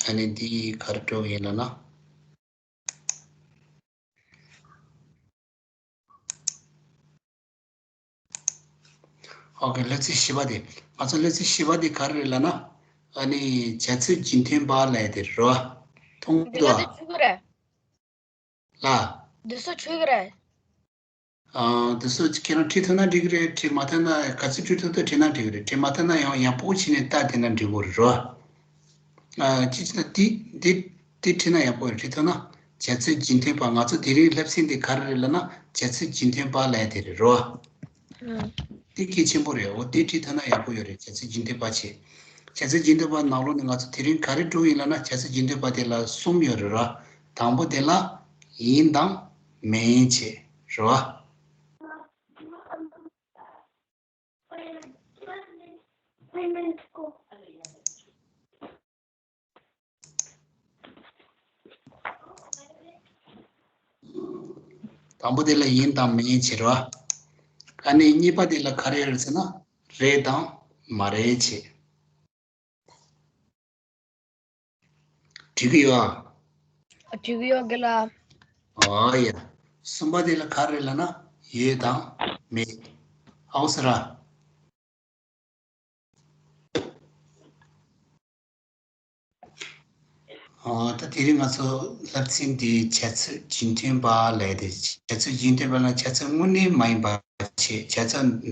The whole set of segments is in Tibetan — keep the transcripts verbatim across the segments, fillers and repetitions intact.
ཨ་ནི་འདི་ག་རེ་འགྲོ་གི་ཡིན་ལབ་ན། ཨོ་ཁེ། སླེབས་ཚིག་བཞི་པ་དེ། ང་ཚོ་སླེབས་ཚིག་བཞི་པ་དེ་ག་རེ་རེད་ལབ་ན། ཨ་ནི་བྱ་ཚིག་རྒྱུན་མཐུད་པ་ལབ་ཡ་དེ་རེད་བ། མཐོང་འདི་གི་ག་འདུག་དེ་ཆོག་གི་རེད། ལ། འདི་ཚོ་ཆོག་གི་རེད། ཨ། འདི་ཚོ་ཁྱེད་རང་བྲིས་ཐུབ་ན་འགྲིག་གི་རེད། བྲིས་མ་ཐུབ་ན་ག་ཚོད་བྲིས་ཐུབ་ཐུབ་བྲིས་ན་འགྲིག་གི་རེད། བྲིས་མ་ཐུབ་ན་ཡང་ཡག་པོ་བྱས་ནས་ལྟ་བསྡད་ན་འགྲིག་གི་རེད་རོ། ཨ། ཅི་ཅི་ད་འདི་འདི་འདི་བྲིས་ན་ཡག་པོ་རེད། བྲིས་ཐུབ་ན་བྱ་ཚིག་རྒྱུན་མཐུད་པ། ང་ཚོ་དེ་རིང་སླེབས་ཚིག་འདི་ག་རེ་རེད་ལབ་ན་བྱ་ཚིག་རྒྱུན་མཐུད་པ་ལབ་ཡ་དེ་རེད་རོ། ཨང་། འདི་གལ་ཆེན་པོ་རེད། འོ་དེ་བྲིས་ཐུབ་ན་ཡག་པོ་ཡོད་རེད། བྱ་ཚིག་རྒྱུན་མཐུད་པ་བྱས། བྱ་ཚིག་རྒྱུན་མཐུད་པ་ནང་ལོགས་ནས་ང་ཚོ་དེ་རིང་ག་རེ་འགྲོ་གི་ཡིན་ལབ་ན་བྱ་ཚིག་རྒྱུན་མཐུད་པ་དེ་ལ་གསུམ་ཡོད་རེད་ར། དང་པོ་དེ་ལ་ཡིན་དང་མིན་བྱས་རེད་བ། དང་པོ་དེ་ལ་ཡིན་དང་མིན་བྱས་རེད་བ། ཨ་ནི་གཉིས་པ་དེ་ལ་ག་རེ་ཡོད་རེད་ཟེར་ན། རེད་དང་མ་རེད་བྱས། འགྲིག་གི་ཡོད་ཨ། འགྲིག་གི་ཡོད་གི་ལ། ཨོ་ཡ། གསུམ་པ་དེ་ལ་ག་རེ་ལབ་ན་ཡོད་དང་མེད། ཨའོ་ཟེར་ར། ཨོ། ད་དེ་རིང་ང་ཚོ་བསླབ་ཚན་འདི་བྱ་ཚིག་རྒྱུན་མཐུད་པ་ལབ་དེ། བྱ་ཚིག་རྒྱུན་མཐུད་པ་ལ་བྱ་ཚིག་དངོས་གནས་མ་ཡིན་པ་བྱས། བྱ་ཚིག་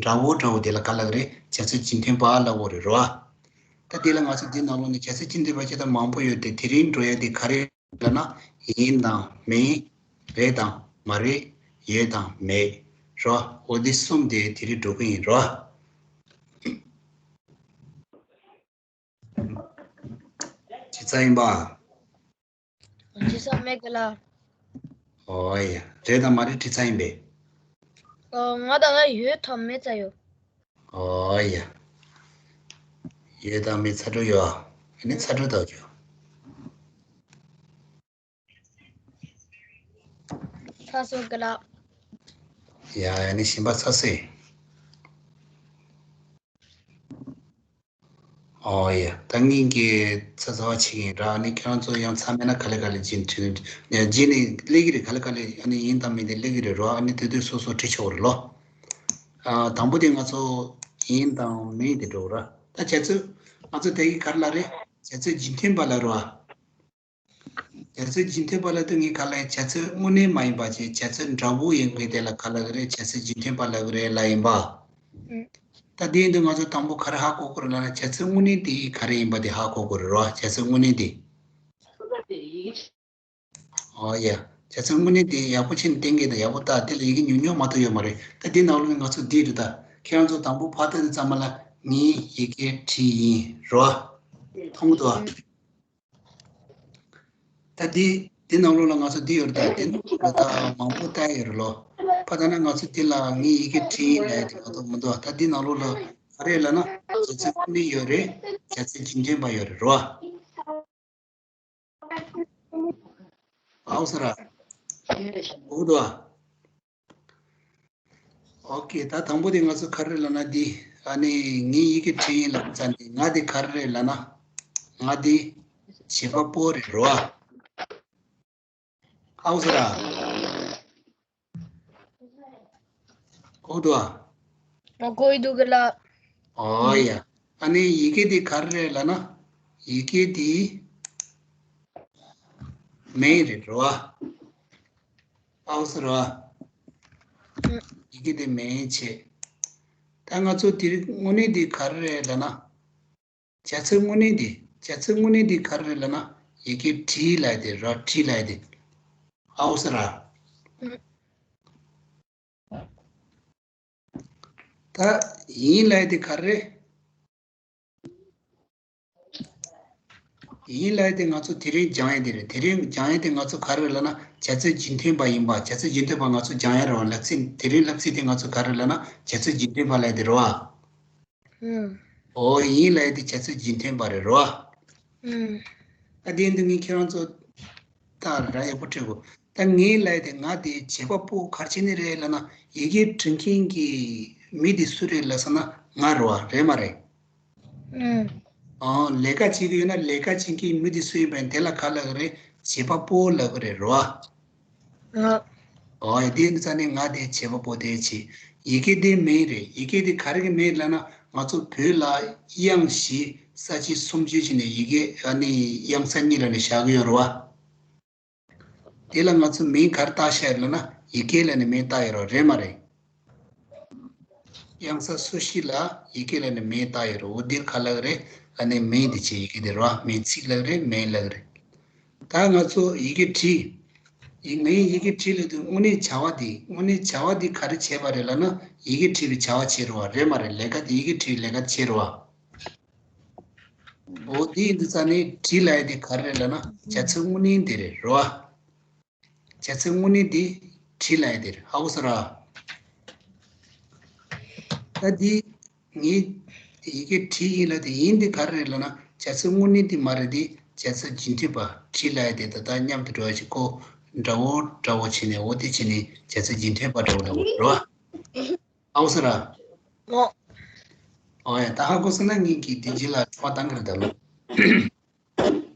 འདྲ་བོ་འདྲ་བོ་དེ་ལ་ག་ལབ་ཀྱི་རེད། བྱ་ཚིག་རྒྱུན་མཐུད་པ་ལབ་དགོས་རེད་རོ། ད་དེ་ལ་ང་ཚོ་འདི་ནང་ལོགས་ནས་བྱ་ཚིག་རྒྱུན་མཐུད་པ་བྱས་ད་མང་པོ་ཡོད་དེ། དེ་རིང་འགྲོ་ཡ་དེ་ག་རེ་ལབ་ན། ཡིན་དང་མིན། རེད་དང་མ་རེད། ཡོད་དང་མེད་རོ། འོ་འདི་གསུམ་དེ་དེ་རིང་འགྲོ་གི་ཡིན་རོ། ཇི་ཙམ་ཡིན་པ། ཇི་ཙམ་མེད་གི་ལ། ཨོ་ཡ། རེད་དང་མ་རེད་དྲི་ཚར་ཡིན་པས། ཨོ། ང་ད་ལ་ཡོད་དང་མེད་ཙམ་ཡོད། ཨོ་ཡ། ཡོད་དང་མེད་ཚ་དྲོད་ཡོད། ཨ་ནི་ཚ་དྲོད་དག་ཅོ། ཚ་སོང་གི་ལ། ཡ་ཡ་ནི་ཞིམ་པ་ཚ་སེ། ཨོ་ཡ། ད་ངེད་ཀྱིས་ཚ་ཚ་བ་བྱེད་ཀྱི་ཡིན་ར། ཨ་ནི་ཁྱེད་རང་ཚོ་ཡང་ཚ་མེད་ན་ག་ལེ་ག་ལེ་བྱིན་བྱིན་ནས་བྱིན་ནས་སླེབས་ཀྱི་རེད། ག་ལེ་ག་ལེ་ཨ་ནི་ཡིན་དང་མིན་དེ་སླེབས་ཀྱི་རེད་རོ། ཨ་ནི་དེ་དུས་སོ་སོ་བྲིས་ཆོག་རེད་ལོ། ཨ། དང་པོ་དེ་ང་ཚོ་ཡིན་དང་མིན་དེ་འགྲོ་ར། ད་བྱ་ཚིག་ང་ཚོ་དེ་གི་ག་རེ་ལབ་རེད། བྱ་ཚིག་རྒྱུན་མཐུད་པ་ལབ་རོ། བྱ་ཚིག་རྒྱུན་མཐུད་པ་ལབ་དུས་ངས་ག་ལབ་ཡིན། བྱ་ཚིག་དངོས་གནས་མ་ཡིན་པ་བྱས། བྱ་ཚིག་འདྲ་བོ་ཡིན་མཁན་དེ་ལ་ག་ལབ་ཀྱི་རེད། བྱ་ཚིག་རྒྱུན་མཐུད་པ་ལབ་ཀྱི་རེད་ལབ་ཡིན་པ། ཨུ། ད་དེ་ཡིན་དུས་ང་ཚོ་དང་པོ་ག་རེ་ཧ་གོ་དགོས་རེད་ལབ་ན། བྱ་ཚིག་དངོས་གནས་དེ་ག་རེ་ཡིན་པ་དེ་ཧ་གོ་དགོས་རེད་རོ། བྱ་ཚིག་དངོས་གནས་དེ། ཨོ་ཡ། བྱ་ཚིག་དངོས་གནས་དེ་ཡག་པོ་བྱས་ནས་བསྟན་གྱི་འདུག་ཡག་པོ་ལྟ། དེ་ལ་ཡི་གེ་ཉུང་ཉུང་མ་གཏོགས་ཡོད་མ་རེད། ད་དེ་ནང་ལོགས་ནས་ང་ཚོ་འདི་རེད། ད་ཁྱེད་རང་ཚོ་དང་པོ་ཕར་ལྟ་དུས་ཙམ་པ་ལ་ངས་ཡི་གེ་བྲིས་ཡིན་རོ། མཐོང་གི་འདུག་ཨ། ད་འདི་འདི་ནང་ལོགས་ལ་ང་ཚོ་འདི་ཡོད་རེད། ད་འདི་ནང་ལོགས་ལ་ད་མང་པོ་ལྟ་ཡོད་རེད་ལོ། ཕར་ལྟ་ན་ང་ཚོ་འདི་ལ་ངས་ཡི་གེ་བྲིས་ཡིན་ལབ་ཡ་དེ་མ་གཏོགས་མི་འདུག་ད་འདི་ནང་ལོགས་ལ་ག་རེ་ལབ་ན། བྱ་ཚིག་དངོས་གནས་ཡོད་རེད། བྱ་ཚིག་རྒྱུན་མཐུད་པ་ཡོད་རེད་རོ། ཨའོ་ཟེར་ར། འོ་དོ། ཨོ་ཁེ། ད་དང་པོ་དེ་ང་ཚོ་ག་རེ་ལབ་ན་འདི། ཨ་ནི་ངའི་ཡི་གེ་བྲིས་ཡིན་ལབ་ཙང་ནི་ང་དེ་ག་རེ་ལབ་ན། ང་དེ་བྱེད་པ་པོ་རེད་རོ། ཨའོ་ཟེར་ར། གོ་འདུག་ཨ། ཨོ་གོ་ཡི་འདུག་གི་ལ། ཨོ་ཡ། ཨ་ནི་ཡི་གེ་འདི་ག་རེ་རེད་ལབ་ན། ཡི་གེ་འདི་མིང་རེད་རོ། ཨའོ་ཟེར་རོ། ཡི་གེ་འདི་མིང་བྱས། ད་ང་ཚོ་འདིར་དངོས་གནས་འདི་ག་རེ་རེད་ལབ་ན། བྱ་ཚིག་དངོས་གནས་འདི། བྱ་ཚིག་དངོས་གནས་འདི་ག་རེ་རེད་ལབ་ན། ཡི་གེ་བྲིས་ལབ་དེ་ར། བྲིས་ལབ་དེ། ཨའོ་ཟེར་ར། ད་ཡིན་ལབ་དེ་ག་རེ། ཡིན་ལབ་དེ་ང་ཚོ་དེ་རིང་སྦྱང་ཡ་དེ་རེད། དེ་རིང་སྦྱང་ཡ་དེ་ང་ཚོ་ག་རེ་ལབ་ན། བྱ་ཚིག་རྒྱུན་མཐུད་པ་ཡིན་པ། བྱ་ཚིག་རྒྱུན་མཐུད་པ་ང་ཚོ་སྦྱང་ཡ་རེད་བ། ལབ་ཚིག་དེ་རིང་ལབ་ཚིག་དེ་ང་ཚོ་ག་རེ་ལབ་ན། བྱ་ཚིག་རྒྱུན་མཐུད་པ་ལབ་དེ་རེད་བ། ཨུམ། ཨོ་ཡིན་ལབ་ཡ་དེ་བྱ་ཚིག་རྒྱུན་མཐུད་པ་རེད་རོ། ཨུམ། ཨ་དེ་འདི་ངས་ཁྱེད་རང་ཚོ་ད་ར་ཡག་པོ་དྲན་དགོས། ད་ངས་ལབ་ཡ་དེ་ང་དེ་བྱེད་པ་པོ་ག་རེ་བྱས་ནས་རེད་ལབ་ན། ཡི་གེ་འབྲི་མཁན་གྱི་མི་དེ་སུ་རེད་ལབ་ཟེར་ན་ང་རེད་བ། རེད་མ་རེད། ཨུམ། ཨང་། ལས་ཀ་བྱེད་ཀྱི་ཡོད་ན་ལས་ཀ་བྱེད་མཁན་མི་དེ་སུ་ཡིན་པ་ཡིན་དེ་ལ་ག་ལབ་ཀྱི་རེད། བྱེད་པ་པོ་ལབ་ཀྱི་རེད་རོ། ཨ། ཨོ་ཡ། དེ་ཡིན་ཙང་ནི་ང་དེ་བྱེད་པ་པོ་དེ་བྱེད། ཡི་གེ་དེ་མིང་རེད། ཡི་གེ་དེ་ག་རེ་གི་མིང་ལབ་ན་ང་ཚོ་བོད་ལ་དབྱངས་བཞི་ས་བཅད་སུམ་ཅུ་བྱས་ནས་ཡི་གེ་ཨ་ནི་དབྱངས་ས་གཉིས་ལ་ནི་བཞག་གི་ཡོད་རེད་བ། དེ་ལ་ང་ཚོ་མིང་ག་རེ་བཏགས་བཞག་ཡོད་ལབ་ན་ཡི་གེ་ལ་ནི་མིང་བཏགས་ཡོད་རེད་རེད་མ་རེད། དབྱངས་ས་སོ་བཞི་ལ་ཡི་གེ་ལ་ནི་མིང་བཏགས་ཡོད་རེད། འོ་འདིར་ག་ལབ་རེད། ཨ་ནི་མིང་དེ་བྱས་ཡི་གེ་དེ་རེད་བ། མིང་ཚིག་ལབ་རེད། མིང་ལབ་རེད། ད་ང་ཚོ་ཡི་གེ་བྲིས། ཡི་ངའི་ཡི་གེ་བྲིས་ལབ་དུས་དངོས་གནས་བྱ་བ་འདི་དངོས་གནས་བྱ་བ་འདི་ག་རེ་བྱས་པ་རེད་ལབ་ན་ཡི་གེ་བྲིས་པའི་བྱ་བ་བྱས་རེད་བ་རེད་མ་རེད། ལས་ཀ་འདི་ཡི་གེ་བྲིས་པའི་ལས་ཀ་བྱས་རེད་བ། འོ་འདི་ཡིན་དུས་ཙང་ནས་བྲིས་ལབ་ཡ་དེ་ག་རེ་རེད་ལབ་ན་བྱ་ཚིག་དངོས་གནས་འདི་རེད་རེད་བ། བྱ་ཚིག་དངོས་གནས་འདི་བྲིས་ལབ་ཡ་དེ་རེད། ཧ་གོ་སོང་ར། ད་འདི་ངས་ཡི་གེ་བྲིས་ཡིན་ལབ་དེ་ཡིན་འདི་ག་རེ་རེད་ལབ་ན་བྱ་ཚིག་དངོས་གནས་འདི་མ་རེད། འདི་བྱ་ཚིག་རྒྱུན་མཐུད་པ་བྲིས་ལབ་ཡ་དེ་ད་ལྟ་མཉམ་དུ་འགྲོ་ཡ་ཅིག་ཁོ་འདྲ་བོ་འདྲ་བོ་བྱས་ནས་འོ་དེ་བྱས་ནས་བྱ་ཚིག་རྒྱུན་མཐུད་པ་འདྲ་བོ་འདྲ་བོ་རེད་བ། ཧ་གོ་སོང་ར། ཨོ། ཨོ་ཡ། ད་ཧ་གོ་སོང་ན་ངེད་ཀྱིས་དེ་རྗེས་ལ་འཕྲོ་བརླག་བཏང་གི་རེད་ད་ལོ།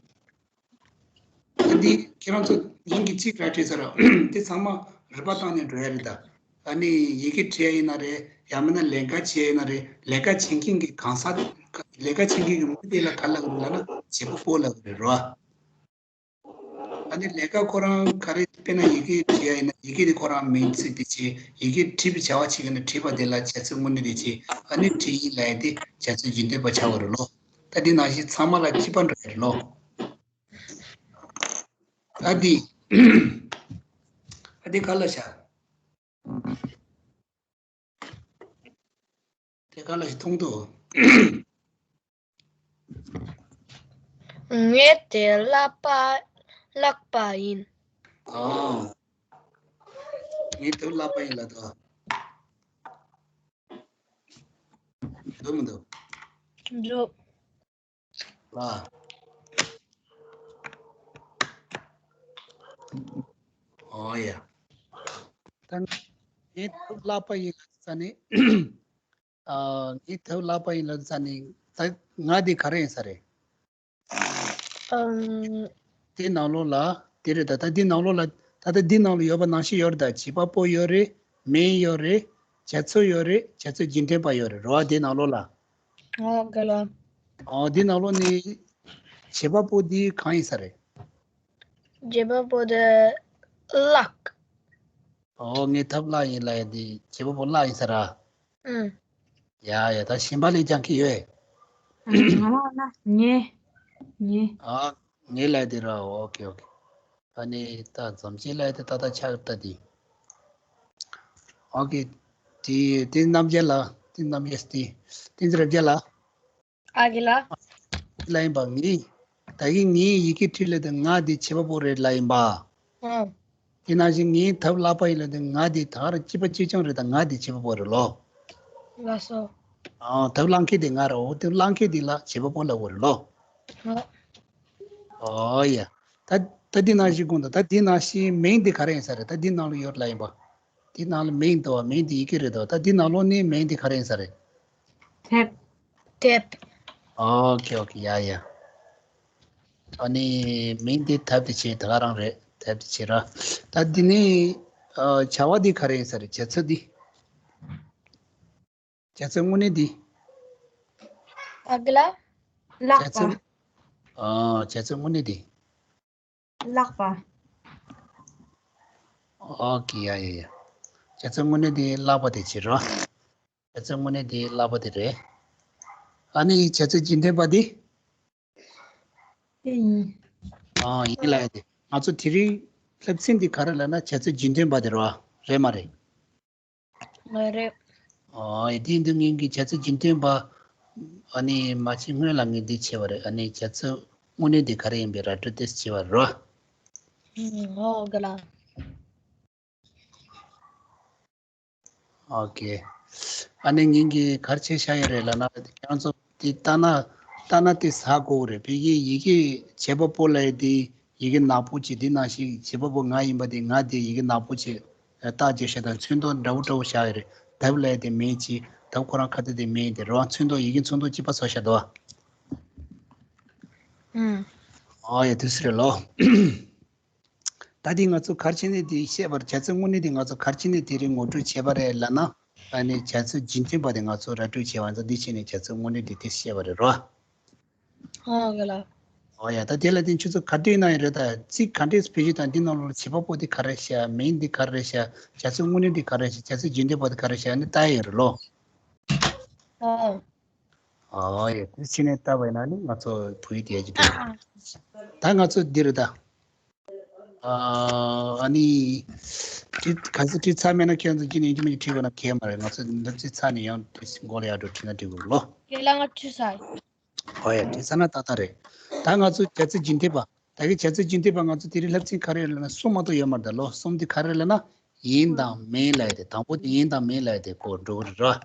ད་འདི་ཁྱེད་རང་ཚོ་ཡིན་གྱི་གཅིག་ར་བྲིས་ཚར་ར། དེ་ཚང་མ་རིག་པ་བཏང་ནས་འགྲོ་ཡ་རེད་ད། ཨ་ནི་ཡི་གེ་བྲིས་ཡ་ཡིན་ན་རེད། ཡང་མིན་ན་ལས་ཀ་བྱེད་ཡ་ཡིན་ན་རེད། ལས་ཀ་བྱེད་མཁན་གྱི་གང་ཟག་ལས་ཀ་བྱེད་མཁན་གྱི་མི་དེ་ལ་ག་ལབ་དགོས་རེད་ལབ་ན་བྱེད་པ་པོ་ལབ་དགོས་རེད་རོ། ཨ་ནི་ལས་ཀ་ཁོ་རང་ག་རེ་དཔེར་ན་ཡི་གེ་བྲིས་ཡ་ཡིན་ན་ཡི་གེ་དེ་ཁོ་རང་མིང་ཚིག་དེ་བྱས། ཡི་གེ་བྲིས་པའི་བྱ་བ་བྱེད་མཁན་ན་བྲིས་པ་དེ་ལ་བྱ་ཚིག་དངོས་གནས་དེ་བྱས། ཨ་ནི་བྲིས་ཡིན་ལབ་ཡ་དེ་བྱ་ཚིག་རྒྱུན་མཐུད་པ་ཆགས་པ་རེད་ལོ། ད་འདི་ནང་བཞིན་ཚང་མ་ལ་གཅིག་པ་འགྲོ་ཡ་རེད་ལོ། ད་འདི། ད་འདི་ག་ལ་བཞག་དེ་ག་ལ་ཞིག་མཐོང་འདུག་ངས་དེ་བསླབ་པ་བསླབ་པ་ཡིན། ཨོ། ངས་དེ་བསླབ་པ་ཡིན་ལབ་འདུག་འདུག་མི་འདུག་འདུག་ལ། ཨོ་ཡ། ད་ངས་ཐབས་བསླབ་པ་ཡིན་ལབ་ས་ནི། ཨ། ངས་ཐབས་བསླབ་པ་ཡིན་ལབ་ས་ནི། ད་ང་འདི་ག་རེ་ཡིན་ས་རེད། ཨང་། དེ་ནང་ལོགས་ལ་དེ་རེད་ད། ད་འདི་ནང་ལོགས་ལ་ད་ལྟ་འདི་ནང་ལ་ཡོད་པ་ནང་བཞིན་ཡོད་རེད་ད། བྱེད་པ་པོ་ཡོད་རེད། མིང་ཡོད་རེད། བྱ་ཚིག་ཡོད་རེད། བྱ་ཚིག་རྒྱུན་མཐུད་པ་ཡོད་རེད་རོ། འདི་ནང་ལོགས་ལ། ཨོ་ག་ལ། ཨོ་འདི་ནང་ལོགས་ནས་བྱེད་པ་པོ་འདི་གང་ཡིན་ས་རེད། བྱེད་པ་པོ་དེ་བཀླགས། ཨོ་ངས་ཐབས་བཀླགས་ཡིན་ལབ་ཡ་འདི་བྱེད་པ་པོ་བཀླགས་ཡིན་ས་ར། ཨང་། ཡ་ཡ། ད་གཞན་པ་ལ་སྦྱང་གི་ཡོད། ང་ལ་ན་ངས་ངས། ཨ་ངས་ལབ་དེ་ར། ཨོ་ཁེ་ཨོ་ཁེ། ཨ་ནི་ད་འཛོམས་ཅན་ལ་དེ་ཏག་ཏག་ཆགས་ལྟ་དེ། ཨོ་ཁེ། དེ་དེ་རྣམ་རྒྱལ་ལ་དེ་རྣམ་རྒྱལ་དེ་དེ་ཚེ་རབ་རྒྱལ་ལ། ཨ་ཁེ་ལ། ལ་ཡིན་པ་ངས། ད་གིན་ངས་ཡི་གེ་བྲིས་ལ་དེ་ང་དེ་བྱེད་པ་པོ་རེད་ལ་ཡིན་པ། ཨང་། དེ་ནང་བཞིན་ངས་ཐབས་བཀླགས་པ་ཡིན་ལ་དེ་ང་དེ་ད་ག་རང་གཅིག་པ་གཅིག་རྐྱང་རེད། ད་ང་དེ་བྱེད་པ་པོ་རེད་ལོ། ལགས་སོ། ཨང་། ཐབས་བཀླགས་མཁན་དེ་ང་ར། འོ་དེ་བཀླགས་མཁན་དེ་ལ་བྱེད་པ་པོ་ལབ་དགོས་རེད་ལོ། ཨོ། ཨོ་ཡ། ད་ད་འདི་ནང་བཞིན་དགོངས་དག་ད་འདི་ནང་བཞིན་མིང་འདི་ག་རེ་ཡིན་ས་རེད། ད་འདི་ནང་ལ་ཡོད་ལ་ཡིན་པ། འདི་ནང་ལ་མིང་འདུག་བ། མིང་འདི་ཡི་གེ་རེད་འདུག་ད་འདི་ནང་ལོགས་ནས་མིང་འདི་ག་རེ་ཡིན་ས་རེད། དེབ། དེབ། ཨོ་ཁེ་ཨོ་ཁེ། ཡ་ཡ། ཨ་ནི་མིང་འདི་དེབ་དེ་བྱས་ད་ག་རང་རེད། དེབ་དེ་བྱས་ར། ད་འདི་ནས་ཨ་བྱ་བ་འདི་ག་རེ་ཡིན་ས་རེད། བྱ་ཚིག་འདི། བྱ་ཚིག་དངོས་གནས་འདི། ཨ་གི་ལ། བཀླགས་པ། བྱ་ཚིག་ཨ་བྱ་ཚིག་དངོས་གནས་འདི། བཀླགས་པ། ཨོ་ཁེ། ཡ་ཡ་ཡ། བྱ་ཚིག་དངོས་གནས་འདི་བཀླགས་པ་དེ་བྱེད་རོགས། བྱ་ཚིག་དངོས་གནས་འདི་བཀླགས་པ་དེ་རེད། ཨ་ནི་བྱ་ཚིག་རྒྱུན་ལྡན་པ་འདི། དེ་ཡིན། ཨ་ཡིན་ལ་ཡ་དེ། ང་ཚོ་དེ་རིང་སློབ་ཚན་འདི་ག་རེ་ལབ་ན་བྱ་ཚིག་རྒྱུན་ལྡན་པ་དེ་རེད་བ། རེད་མ་རེད། ང་རེད། ཨོ་ཡ། དེ་འདི་ངེད་ཀྱི་བྱ་ཚིག་རྒྱུན་ལྡན་པ། ཨ་ནི་མ་བྱེད་སྔོན་ལ་ངས་འདི་བྱས་པ་རེད། ཨ་ནི་བྱ་ཚིག་དངོས་གནས་འདི་ག་རེ་ཡིན་པའི་ར་སྤྲོད་དེ་བྱས་པ་རེད། ཨོ་ག་ལ། ཨོ་ཁེ། ཨ་ནི་ངེད་ཀྱི་ག་རེ་བྱས་བཞག་ཡོད་རེད་ལབ་ན་ཁྱེད་རང་ཚོ་དེ་ལྟ་ན་ལྟ་ན་དེ་ཟ་དགོས་རེད། བོད་ཡིག་ཡི་གེ་བྱེད་པ་པོ་ལབ་ཡ་དེ། ཡི་གེ་ནག་པོ་ཅིག་འདི་ནང་བཞིན་བྱེད་པ་པོ་ང་ཡིན་པ་དེ། ང་དེ་ཡི་གེ་ནག་པོ་ཅིག་རྟགས་བརྒྱབ་བཞག་དང་ཚོན་མདོག་འདྲ་བོ་འདྲ་བོ་བཞག་ཡོད་རེད། དེབ་ལབ་ཡ་དེ་མིང་ཅིག་དེབ་ཁོ་རང་ཁ་བརྡ་དེ་མིང་དེ་རེད་བ། ཚོན་མདོག་ཡི་གེ་ཚོན་མདོག་གཅིག་པ་བཟོ་བཞག་འདུག་བ། ཨུམ། ཨོ་ཡ་དུས་སུ་རེད་ལོ། ད་དེ་ང་ཚོ་གར་ཆེ་ནས་དེ་བཤད་པར་བྱ་ཚིག་དངོས་གནས་དེ་ང་ཚོ་གར་ཆེ་ནས་དེ་རིང་ངོ་སྤྲོད་བྱས་པ་རེད་ལབ་ན། ཨ་ནི་བྱ་ཚིག་རྒྱུན་མཐུད་པ་དེ་ང་ཚོ་ར་སྤྲོད་བྱས་པ་ཚོ་འདི་བྱས་ནས་བྱ་ཚིག་དངོས་གནས་དེ་དེ་བཤད་པ་རེད་རོ། ཨོ་ག་ལ། ཨོ་ཡ་ད་དེ་ལ་བརྟེན་ཁྱོད་ཚོ་ག་འདྲས་ན་ཡང་རེད། ད་ཚིག་ག་འདྲས་བེད་སྤྱོད་དང་འདི་ནང་ལོགས་བྱེད་པ་པོ་དེ་ག་རེ་བྱ། མིང་འདི་ག་རེ་བྱ། བྱ་ཚིག་དངོས་གནས་འདི་ག་རེ་བྱ། བྱ་ཚིག་རྒྱུན་མཐུད་པ་དེ་ག་རེ་བྱ་ནི་ལྟ་ཡ་ཡོད་རེད་ལོ། ཨོ། ཨོ་ཡ་དེ་བྱས་ནས་ལྟ་བ་ཡིན་ན་ནི་ང་ཚོ་བོད་ཡིག་དེ་ཡ་གྱི་འདུག་ད་ང་ཚོ་འདི་རེད་ད། ཨ་ནི། དེ་ག་ཚོད་བྲིས་ཚར་མེད་ན་ཁྱེད་ཚོ་ཅི་ནས་ཡིན་གཅིག་མིན་གཅིག་བྲིས་དགོས་ན་གལ་མ་རེད། ང་ཚོ་འདི་བྲིས་ཚར་ནས་ཡང་བྲིས་མགོ་ལ་ཡར་འགྲོ་བྲིས་ན་འགྲིག་གི་རེད་ལོ། ཁྱེད་ལ་ང་བྲིས་ཚར། ཨོ་ཡ་བྲིས་ཚར་ན་ཏག་ཏག་རེད། ད་ང་ཚོ་བྱ་ཚིག་རྒྱུན་མཐུད་པ། ད་གི་བྱ་ཚིག་རྒྱུན་མཐུད་པ་ང་ཚོ་དེ་རིང་བསླབ་ཚན་ག་རེ་ཡོད་ལབ་ན་གསུམ་མ་གཏོགས་ཡོད་མ་རེད་ད་ལོ། གསུམ་དེ་ག་རེ་ལབ་ན། ཡིན་དང་མིན་ལབ་ཡ་དེ། དང་པོ་དེ་ཡིན་དང་མིན་ལབ་ཡ་དེ་སྐོར་འགྲོ་གི་རེད་ར།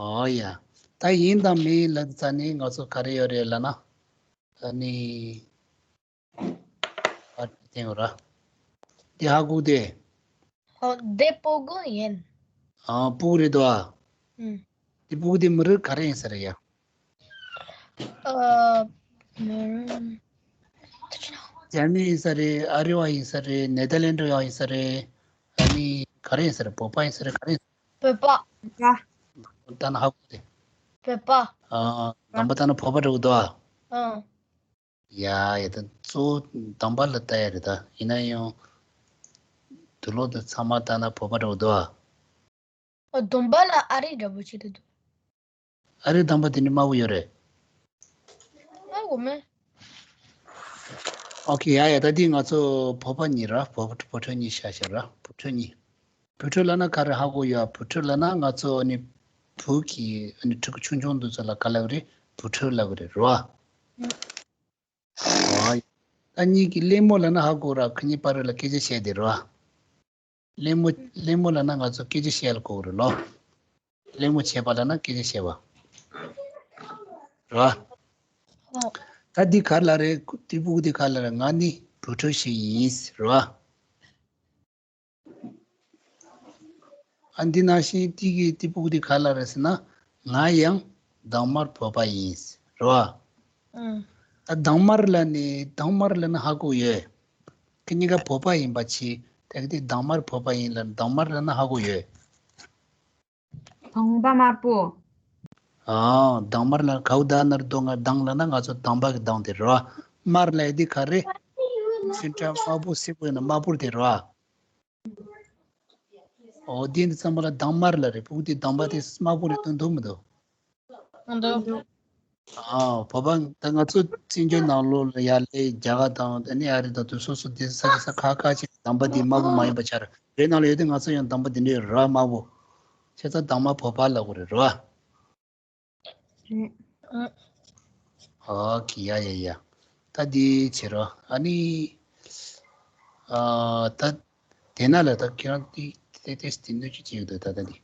ཨོ་ཡ། ད་ཡིན་དང་མིན་ལབ་ཙ་ནི་ང་ཚོ་ག་རེ་ཡོད་རེད་ལབ་ན། ཨ་ནི། ཨ་དེ་ཡོད་ར། དེ་ཧ་གོ་དེ། ཨོ་དེ་སྤུ་གུ་ཡིན། ཨ་སྤུ་གུ་རེད་དོ། ཨ། ཨུམ། དེ་སྤུ་གུ་དེ་མི་རིགས་ག་རེ་ཡིན་ས་རེད་ཡ། ཨ། མི་རིགས། རྒྱ་མི་ཡིན་ས་རེད། ཨ་རི་བ་ཡིན་ས་རེད། ནེ་དར་ལེན་ཌི་བ་ཡིན་ས་རེད། ཨ་ནི་ག་རེ་ཡིན་ས་རེད། བོད་པ་ཡིན་ས་རེད། ག་རེ་ཡིན་ས་རེད། བོད་པ། ད་ན་ཧ་གོ་དེ། བོད་པ། ཨ། དམ་པ་ད་ན་བོད་པ་འདྲ་བོ་འདུག་ཨ། ཨ། ཡ་ཡ་ད་གཙོ་བོ་དམ་པ་ལ་ལྟ་ཡ་རེད་ད། ཡིན་ན་ཡང་། དུག་ལོག་དེ་ཚང་མ་ལྟ་ན་བོད་པ་འདྲ་བོ་འདུག་ཨ། ཨོ་དམ་པ་ལ་ཨ་རི་འདྲ་པོ་ཅིག་རེད་འདུག་ཨ་རི་དམ་པ་དེ་ནི་དམར་པོ་ཡོད་རེད། དམར་པོ་མེད། ཨོ་ཁེ་ཡ་ཡ་ད་འདི་ང་ཚོ་བོད་པ་གཉིས་ར། བོད་བོད་ཕྲུག་གཉིས་ཤ་ཤ་ར། བོད་ཕྲུག་གཉིས། བོད་ཕྲུག་ལབ་ན་ག་རེ་ཧ་གོ་ཡོད། བོད་ཕྲུག་ལབ་ན་ང་ཚོ་ཨ་ནི་བོད་ཀྱི་ཨ་ནི་ཕྲུ་གུ་ཆུང་ཆུང་འདི་ཚོ་ལ་ག་ལབ་རེད། བོད་ཕྲུག་ལབ་རེད་རོ། ཨ། ད་གཉིས་ཀྱི་གླེང་མོ་ལབ་ན་ཧ་གོ་ར། ཁ་གཉིས་བར་ལ་སྐད་ཆ་བཤད་དེ་རོ། གླེང་མོ་གླེང་མོ་ལབ་ན་ང་ཚོ་སྐད་ཆ་བཤད་ལ་གོ་རེད་ལོ། གླེང་མོ་བྱེད་པ་ལབ་ན་སྐད་ཆ་བཤད་པ། རོ། ཨོ། ད་འདི་ག་རེ་ལབ་རེད། དེ་སྤུ་གུ་འདི་ག་རེ་ལབ་རེད། ང་ནི་བོད་ཕྲུག་ཞིག་ཡིན་རོ། ཨ་འདི་ནང་བཞིན་དེ་གི་དེ་སྤུ་གུ་དེ་ག་རེ་ལབ་རེད་ཟེར་ན། ང་ཡང་དང་མར་བོད་པ་ཡིན་རོ། ཨང་། ད་དང་མར་ལབ་ནི་དང་མར་ལབ་ན་ཧ་གོ་ཡོད། ཁྱེད་གཉིས་ཀ་བོད་པ་ཡིན་པ་ཆི། དེ་གི་དེ་དང་མར་བོད་པ་ཡིན་ལབ་ན་དང་མར་ལབ་ན་ཧ་གོ་ཡོད། དང་པ་དམར་པོ། ཨ། དང་མར་ལ་གའུ་ད་ནར་དོ་ང་དང་ལབ་ན་ང་ཚོ་དང་པ་གི་དང་དེ་རོ། དམར་ལབ་ཡ་དེ་ག་རེ། ཚོན་ཁྲ་དམར་པོ་སེར་པོ་ཡིན་ན་དམར་པོ་དེ་རོ། ཨོ་དེ་འདི་ཚང་མ་ལ་དང་དམར་ལབ་རེད། སྤུ་གུ་དེ་དང་པ་དེ་དམར་པོ་རེད་སྟོན་ཐུབ་མི་འདུག་མི་འདུག་ཨ། བོད་པ་ད་ང་ཚོ་བཙན་བྱོལ་ནང་ལོགས་ལ་ཡར་སླེབས་རྒྱ་གར་དང་ཨ་ནི་ཨ་རི་དང་དུ་སོ་སོ་དེ་ས་ཆ་ས་ཁག་ཁག་ཅིག་དང་པ་དེ་དམར་པོ་མ་ཡིན་པ་ཆགས་རེད། བོད་ནང་ལ་ཡོད་དུས་ང་ཚོ་ཡང་དང་པ་དེ་འདྲ་ཡོད་ར་དམར་པོ། བྱས་ཙང་དང་མ་བོད་པ་ལབ་དགོས་རེད་རོ། རེད། ཨོ་ཁེ་ཡ་ཡ་ཡ། ད་འདི་བྱེད་རོགས། ཨ་ནི། ཨ། ད་དེ་ན་ལ་ད་ཁྱེད་རང་དེ་དེ་དེ་དེ་འདོད་ཀྱི་བྱེད་ཡོད་དོ་ད་ད་འདི།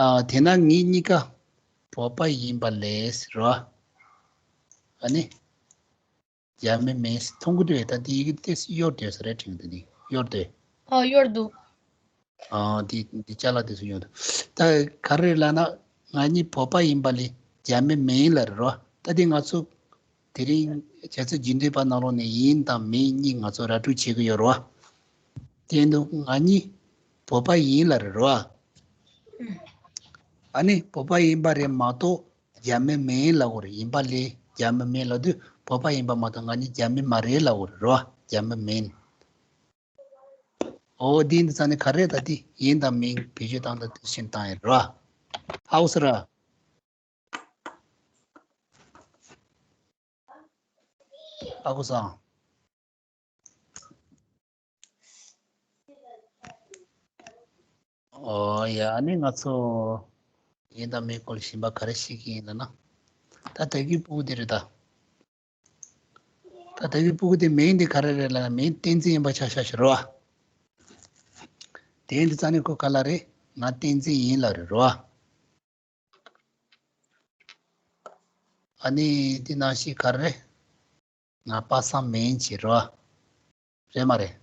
ཨ། དེ་ན་ངེད་གཉིས་ཀ་བོད་པ་ཡིན་པ་ལས་རོ། ཨ་ནི། རྒྱ་མི་མིན་མཐོང་གི་འདུག་ད་འདི་ཡི་གེ་དེ་གཡོར་དོད་ས་རེད་དྲན་གི་འདུག་འདི་གཡོར་དོད། ཨོ་གཡོར་འདུག་ཨ། འདི་འདི་ཅ་ལག་དེ་ཚོ་གཡོར་འདུག་ད་ག་རེ་ལབ་ན་ང་གཉིས་བོད་པ་ཡིན་པ་ལས་རྒྱ་མི་མིན་ལབ་རེད་རོ། ད་འདི་ང་ཚོ་དེ་རིང་བྱ་ཚིག་རྒྱུན་མཐུད་པ་ནང་ལོགས་ནས་ཡིན་དང་མིན་གཉིས་ང་ཚོ་ར་སྤྲོད་བྱེད་གི་ཡོད་རོ། དེ་འདུག་ང་གཉིས་བོད་པ་ཡིན་ལབ་རེད་རོ། ཨ་ནི་བོད་པ་ཡིན་པ་རེད་མ་གཏོགས་རྒྱ་མི་མིན་ལབ་དགོས་རེད། ཡིན་པ་ལས་རྒྱ་མི་མིན་ལབ་དུས་བོད་པ་ཡིན་པ་མ་གཏོགས་ང་གཉིས་རྒྱ་མི་མ་རེད་ལབ་དགོས་རེད་རོ། རྒྱ་མི་མིན། ཨོ་འདི་འདི་ཚ་ནི་ག་རེ་ད་འདི་ཡིན་དང་མིན་བེད་སྤྱོད་བཏང་དང་དེ་བཞིན་བཏང་ཡིན་རོ། ཧའུ་སི་ར། ཨ་ཁུ་སང་། ཨོ་ཡ་ཨ་ནི་ང་ཚོ་ཡིན་དང་མིན་སྐོར་ཞིབ་པ་ག་རེ་ཤེས་ཀྱི་ཡིན་ལབ་ན། ད་ད་གི་སྤུ་གུ་དེ་རེད་ད། ད་ད་གི་སྤུ་གུ་དེ་མིང་དེ་ག་རེ་རེད་ལབ་ན་མིང་བསྟན་འཛིན་ཡིན་པ་ཆ་བཞག་ཞུ་རོགས། དེ་འདི་རྩ་ནས་ཁོ་ག་ལ་རེད། ང་བསྟན་འཛིན་ཡིན་ལབ་རེད་རོ། ཨ་ནི་འདི་ནང་བཞིན་ག་རེ། ང་པ་སངས་མིན་བྱེད་རོ། རེད་མ་རེད།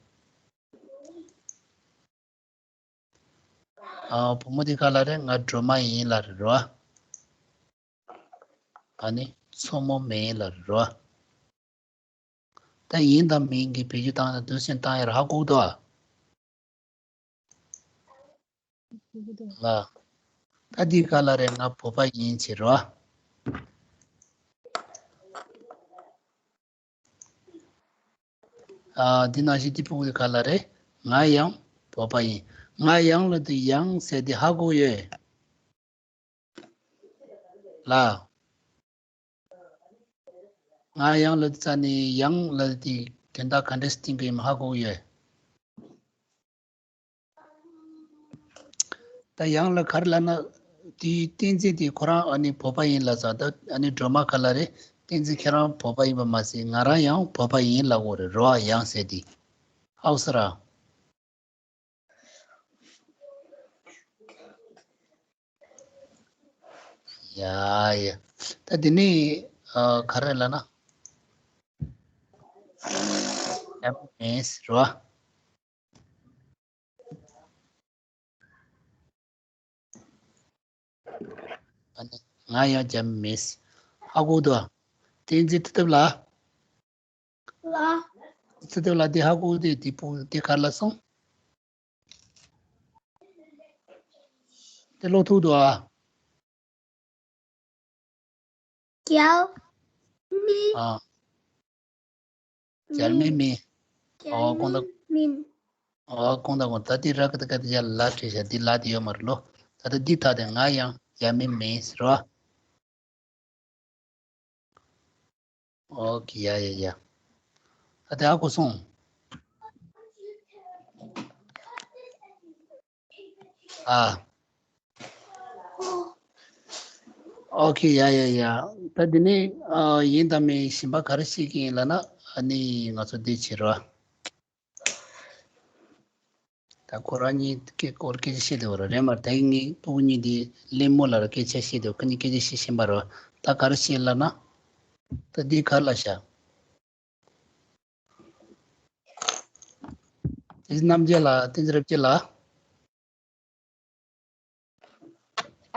ཨ། བུ་མོ་འདི་ག་ལ་རེད། ང་སྒྲོལ་མ་ཡིན་ལབ་རེད་རོ། ཨ་ནི་མཚོ་མོ་མེ་ལ་རོ། ད་ཡིན་དང་མིན་གྱི་བེད་སྤྱོད་བཏང་ན་དུས་ཚོད་བཏང་ཡར་ཧ་གོ་འདུག་ཨ། ལ། ད་འདི་ག་ལ་རེད། ང་བོད་པ་ཡིན་ཟེར་རོ། ཨ། འདི་ནང་བཞིན་འདི་ཕྲུ་གུ་ག་ལ་རེད། ང་ཡང་བོད་པ་ཡིན། ང་ཡང་ལ་དུ་ཡང་ཟེར་དེ་ཧ་གོ་ཡོད། ལ། ང་ཡང་ལ་དུ་ཙ་ནི་ཡང་ལ་དུ་དོན་དག་ག་འདྲས་སྟེང་གི་ཡིན་ཧ་གོ་ཡོད། ད་ཡང་ལ་ག་རེ་ལབ་ན། དེའི་བསྟན་འཛིན་དེ་ཁོ་རང་ཨ་ནི་བོད་པ་ཡིན་ལབ་ཙང་། ད་ཨ་ནི་སྒྲོལ་མ་ག་ལ་རེད། བསྟན་འཛིན་ཁྱེད་རང་བོད་པ་ཡིན་པ་མ་ཟད་ང་རང་ཡང་བོད་པ་ཡིན་ལབ་དགོས་རེད་རོ། ཡང་ཟེར་དེ་ཧའུ་སི་ར། ཡ་ཡ། ད་དེ་ནི་ཨ་ག་རེ་ལབ་ན། ཡ་མེད་རོ། ང་ཡང་འཇམ་མེད། ཧ་གོ་འདུག་ཨ། བསྟན་འཛིན་ཐུབ་ཐུབ་ལ། ལ། ཐུབ་ཐུབ་ལ་དེ་ཧ་གོ་དེ་དེ་པོ་དེ་ག་ལ་སོང་། དེ་ལོ་ཐུག་འདུག་ཨ། རྒྱལ་མི། ཨ། རྒྱལ་མི་མི། ཨོ་ཁོང་ད། མིན། ཨོ་ཁོང་ད་ཁོང་ད་དེ་ར་ཀ་ད་ཀ་དེ་ཡ་ལ་བྲིས་ཤག་འདི་ལ་དེ་ཡོད་མ་རེད་ལོ། ད་ལྟ་འདི་ད་དེ་ང་ཡང་རྒྱལ་མི་མིན་ཟེར་བ། ཨོ་ཁེ། ཡ་ཡ་ཡ། ད་དེ་ཨ་ཁོ་སོང་། ཨ། ཨོ་ཁེ། ཡ་ཡ་ཡ། ད་འདི་ནི་ཨ་ཡིན་དང་མིན་གཞན་པ་ག་རེ་ཤེས་ཀྱི་ཡིན་ལབ་ན། ཨ་ནི་ང་ཚོ་འདི་བྱེད་རོགས། ད་ཁོ་རང་གཉིས་ཀྱི་སྐོར་སྐད་ཆ་བཤད་བསྡད་པ་རེད་མ་རེད། ད་ངས་ཕྲུ་གུ་གཉིས་འདི་གླེང་མོ་ལ་ར་སྐད་ཆ་བཤད་བསྡད་པ། ཁོ་གཉིས་སྐད་ཆ་བཤད་བཞིན་པ་རེད། ད་ག་རེ་བཤད་ལབ་ན། ད་འདི་ག་ལ་བཞག་དེ་རྣམ་རྒྱལ་ལགས། བསྟན་འཛིན་རབ་རྒྱས་ལགས།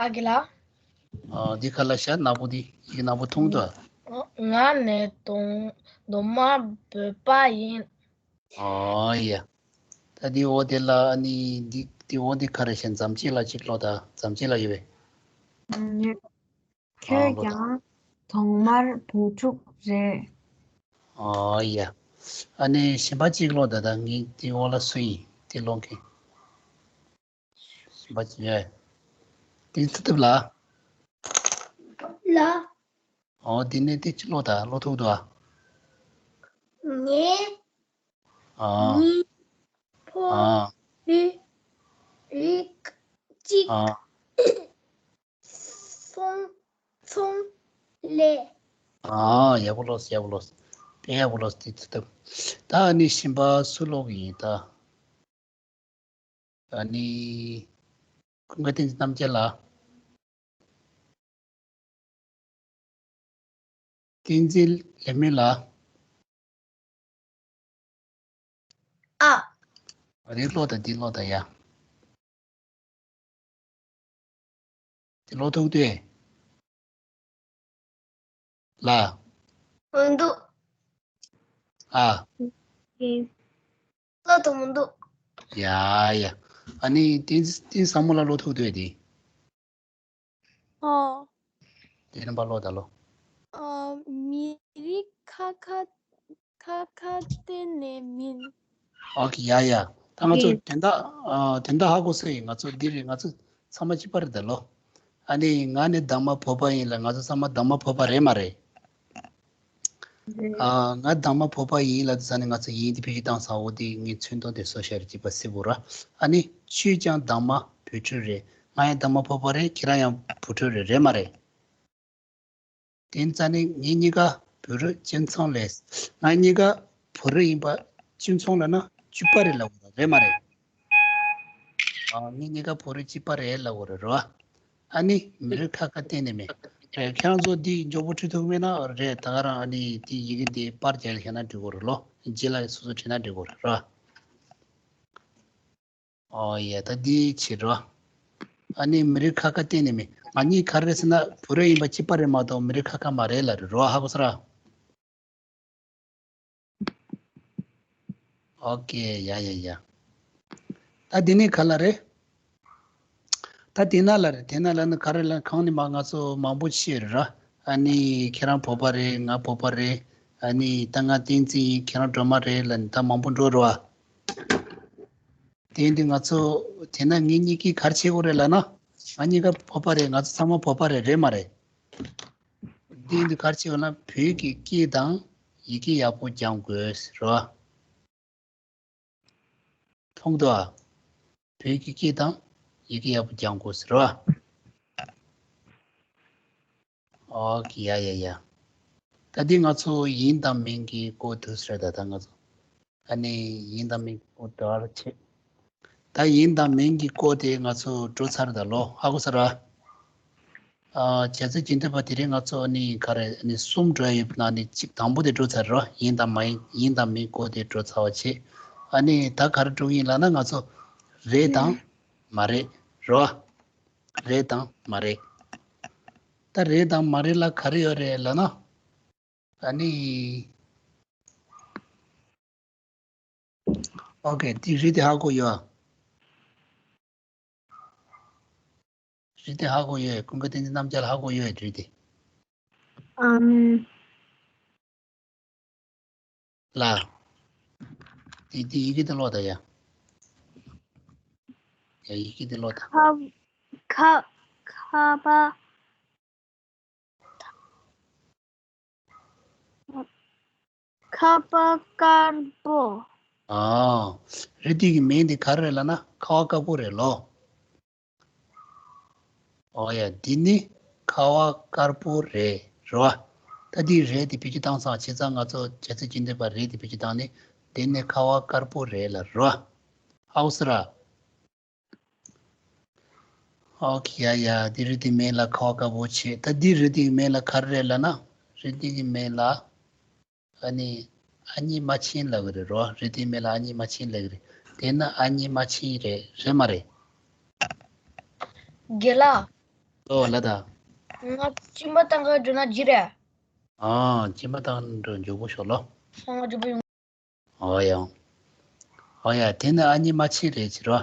ཨ་ཁེ་ལགས། ཨ། འདི་ག་ལ་བཞག་ནག་པོ་འདི། ཡི་གེ་ནག་པོ་མཐོང་འདུག་ཨ། ང་ནི་གདོང་གདོང་དམར་བོད་པ་ཡིན། ཨ་ཡ། ད་འདི་འོ་དེ་ལ་ཨ་ནི་འདི་འདི་འོ་འདི་ག་རེ་བཤད། མཚམས་གཅིག་ལ་གཅིག་ཀློག་དང་། མཚམས་གཅིག་ལ་ཡོད་པས། ཨ། ཁྱོད་ཀྱང་གདོང་དམར་བོད་ཕྲུག་རེད། ཨ་ཡ། ཨ་ནི་གཞན་པ་གཅིག་ཀློག་དང་། ད་ངས་འདི་འོག་ལ་སུ་ཡིན་དེ་ཀློག་གི། གཞན་པ་གཅིག་ཡོད། དེ་ཐུབ་ཐུབ་ལ། ལ། ཨོ་དེ་ནས་དེ་གཅིག་ཀློག་དང་། ཀློག་ཐུབ་འདུག་ཨ། ངའི། ཨ། ནི། ཕོ། ཨ། རི། རིགས་གཅིག་ཨ། ཚོང་། ཚོང་ལས། ཨ། ཡག་པོ་ལོས། ཡག་པོ་ལོས། དཔེ་ཡག་པོ་ལོས། དེ་ཚོ་ཐུབ། ད་ཨ་ནི་གཞན་པ་སུ་ཀློག་གི་ཡིན་ད། ཨ་ནི། ཀུན་དགའ་བསྟན་འཛིན་རྣམ་རྒྱལ་ལགས། བསྟན་འཛིན་ལེགས་སྨོན་ལགས། ཨ། རེད། ཀློག་དང་། འདི་ཀློག་དང་ཡ། འདི་ཀློག་ཐུབ་འདུག་ལ། མི་འདུག་ཨ། ཀློག་ཐུབ་མི་འདུག་ཡ་ཡ། ཨ་ནི་དེ་དེ་བཟང་མོ་ལ་ཀློག་ཐུབ་འདུག་དེ། ཨོ། དེ་རིམ་པ་ཀློག་དང་ལོ། ཨ། མི་རིགས་ཁ་ཁ་ཁ་ཁ་གཏན་ནས་མིན། ཨོ་ཁེ། ཡ་ཡ། ད་ང་ཚོ་ཡིན། དོན་དག་ཨ། དོན་དག་ཧ་གོ་སོང་ཡིན། ང་ཚོ་འདི་རེད། ང་ཚོ་ཚང་མ་གཅིག་པ་རེད་ད་ལོ། ཨ་ནི་ང་ནི་གདམས་པ་བོད་པ་ཡིན་ལ། ང་ཚོ་ཚང་མ་གདམས་པ་བོད་པ་རེད་མ་རེད། རེད། ཨ། ང་གདམས་པ་བོད་པ་ཡིན་ལབ་དུས་ཙ་ནས་ང་ཚོ་ཡིན་འདི་བེད་སྤྱོད་བཏང་ཚར། འོ་དེ་ངས་མཚོན་དོན་དེ་བཟོ་བཞག་རེད། གཅིག་པ་གཟིགས་དགོས་ར། ཨ་ནི་ཁྱོད་ཀྱང་གདམས་པ་བོད་ཕྲུག་རེད། ང་ཡང་གདམས་པ་བོད་པ་རེད། ཁྱེད་རང་ཡང་བོད་ཕྲུག་རེད། རེད་མ་རེད། དེ་ཙ་ནས་ངེད་གཉིས་ཀ་བོད་རིགས་གཅིག་མཚུངས་ལས། ང་གཉིས་ཀ་བོད་རིགས་ཡིན་པ་གཅིག་མཚུངས་ལབ་ན་གཅིག་པ་རེད་ལབ་དགོས་ར། རེད་མ་རེད། ཨ། ངེད་གཉིས་ཀ་བོད་རིགས་གཅིག་པ་རེད་ལབ་དགོས་རེད་རོ། ཨ་ནི་མི་རིགས་ཁ་ཁ་གཏན་ནས་མེད། རེད། ཁྱེད་རང་ཚོ་འདི་མགྱོགས་པོ་འབྲི་ཐུབ་མེད་ན་རེད། ད་ག་རང་ཨ་ནི་འདི་ཡི་གེ་འདི་པར་རྒྱག་ཤེས་ན་འབྲི་དགོས་རེད་ལོ། རྗེས་ལ་སོ་སོ་བྲིས་ན་འབྲི་དགོས་རེད་རོ། ཨོ་ཡ། ད་འདི་བྱེད་རོ། ཨ་ནི་མི་རིགས་ཁ་ཁ་གཏན་ནས་མེད། ང་གཉིས་ག་རེ་རེད་ཟེར་ན་བོད་རིགས་ཡིན་པ་གཅིག་པ་རེད་མ་གཏོགས་མི་རིགས་ཁ་ཁ་མ་རེད་ལབ་རེད་རོ། ཧ་གོ་སོང་ར། ཨོ་ཀེ། ཡ་ཡ་ཡ། ད་འདི་ནས་ག་ལ་རེད། ད་དེ་ན་ལ་རེད། དེ་ན་ལ་ནི་ག་རེ་ལ་གང་ནས་མ་ང་ཚོ་མང་པོ་ཤེས་རེད་ར། ཨ་ནི་ཁྱེད་རང་བོད་པ་རེད། ང་བོད་པ་རེད། ཨ་ནི་ད་ང་བསྟན་འཛིན་ཡིན། ཁྱེད་རང་སྒྲོལ་མ་རེད་ལབ་ནི་ད་མང་པོ་འགྲོ་རེད་བ། དེ་ཡིན་དུས་ང་ཚོ་དེ་ན་ངེད་གཉིས་ཀྱིས་ག་རེ་བྱེད་དགོས་རེད་ལབ་ན། ང་གཉིས་ཀ་བོད་པ་རེད། ང་ཚོ་ཚང་མ་བོད་པ་རེད། རེད་མ་རེད། འདི་འདི་ག་རེ་བྱེད་དགོས་ན་བོད་ཀྱི་སྐད་དང་ཡི་གེ་ཡག་པོ་སྦྱང་དགོས་རོ། མཐོང་འདུག་ཨ། བོད་ཀྱི་སྐད་དང་ཡི་གེ་ཡག་པོ་སྦྱང་དགོས་རོ། ཨོ་ཀེ། ཡ་ཡ་ཡ། ད་འདི་ང་ཚོ་ཡིན་དང་མིན་གྱི་སྐོར་དུ་ཟེར་ད་ད་ང་ཚོ། ཨ་ནི་ཡིན་དང་མིན་གྱི་སྐོར་དུ་ཨར་ཆེ། ད་ཡིན་དང་མིན་གྱི་སྐོར་དེ་ང་ཚོ་འགྲོ་ཚར་ད་ལོ། ཧ་གོ་ས་ར། ཨ། བྱས་ཙང་སྤྱི་འཐུས་པ་དེ་རིང་ང་ཚོ་ནི་ག་རེ་ནི་གསུམ་འགྲོ་ཡ་ཡོད་པ་ན་ནི་གཅིག་དང་པོ་དེ་འགྲོ་ཚར་རོ། ཡིན་དང་མ་ཡིན། ཡིན་དང་མིན་སྐོར་དེ་འགྲོ་ཚར་བ་བྱས། ཨ་ནི་ད་ག་རེ་འགྲོ་གི་ཡིན་ལབ་ན་ང་ཚོ་རེད་དང་མ་རེད་རོ། རེད་དང་མ་རེད། ད་རེད་དང་མ་རེད་ལ་ག་རེ་ཡོད་རེད་ལབ་ན། ཨ་ནི། ཨོ་ཀེ། དེ་རེད་དེ་ཧ་གོ་ཡོད། རེད་དེ་ཧ་གོ་ཡོད། ཀུན་དགའ་བསྟན་འཛིན་རྣམ་རྒྱལ་ཧ་གོ་ཡོད། རེད་དེ། ཨམ། ལ། དེ་དེ་ཡི་གེ་དེ་ཀློག་ད་ཡ། ཡ་ཡི་གེ་དེ་ཀློག་ད། ཁ། ཁ། ཁ་པ། ཁ་པ་དཀར་པོ། ཨ། རི་དེ་གི་མིང་དེ་ག་རེ་རེད་ལབ་ན་ཁ་བ་དཀར་པོ་རེད་ལོ། ཨོ་ཡ། འདི་ནི་ཁ་བ་དཀར་པོ་རེད་རོ། ད་འདི་རེད་དེ་བེད་སྤྱོད་བཏང་ཙང་བྱས་ཙང་ང་ཚོ་བྱས་ཙང་སྤྱི་འཐུས་པ་རེད་དེ་བེད་སྤྱོད་བཏང་ནས་འདི་ནི་ཁ་བ་དཀར་པོ་རེད་ལབ་རོ། ཧ་གོ་སོང་ར། ཨོ་ཁེ། ཡ་ཡ། འདི་རི་དེ་མིང་ལ་ཁ་བ་དཀར་པོ་བྱས། ད་འདི་རི་དེ་གི་མིང་ལ་ག་རེ་རེད་ལབ་ན། རི་དེ་གི་མིང་ལ་ཨ་ནི་ཨ་མྱེས་རྨ་ཆེན་ལབ་གི་རེད་རོ། རི་དེ་གི་མིང་ལ་ཨ་མྱེས་རྨ་ཆེན་ལབ་གི་རེད། དེ་ན་ཨ་མྱེས་རྨ་ཆེན་རེད། རེད་མ་རེད། རྒན་ལགས། ཨོ་ལ་ད། ང་སྤྱིན་པ་བཏང་ག་འགྲོ་ན་འགྲིག་རེད། ཨ། སྤྱིན་པ་བཏང་འགྲོ་མགྱོགས་པོ་ཤོག་ལོ། ཨོ་ཡ། ཨོ་ཡ། དེ་ནི་ཨ་མྱེས་རྨ་ཆེན་རེད་ཟེར་རོ།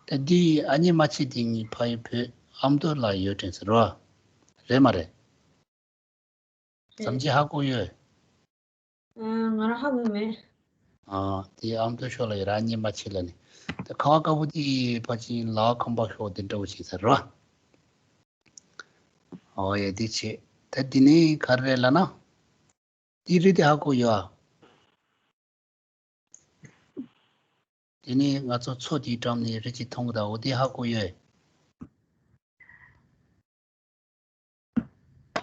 ད་འདི་ཨ་མྱེས་རྨ་ཆེན་དེ་ངའི་ཕ་ཡུལ་བོད་ཨ་མདོ་ལ་ཡོད་དྲན་ཟེར་རོ། རེད་མ་རེད། བསམ་ཚུལ་ཧ་གོ་ཡོད། ང་རང་ཧ་གོ་མེད། ཨ། དེ་ཨ་མདོ་ཕྱོགས་ལ་ཡོད་ར། ཨ་མྱེས་རྨ་ཆེན་ལབ་ནི། ད་ཁ་བ་དཀར་པོ་དེ་ཕལ་ཆེར་ལ་ཁམས་པ་ཕྱོགས་དེ་འདྲ་བོ་ཞིག་ཟེར་རོ། ཨོ་ཡ། དེ་བྱས། ད་འདི་ནི་ག་རེ་རེད་ལབ་ན། དེ་རི་དེ་ཧ་གོ་ཡོད་ཨ། དེ་ནི་ང་ཚོ་མཚོ་དེའི་འགྲམ་ནས་རི་གཅིག་མཐོང་གི་འདུག་འོ་དེ་ཧ་གོ་ཡོད།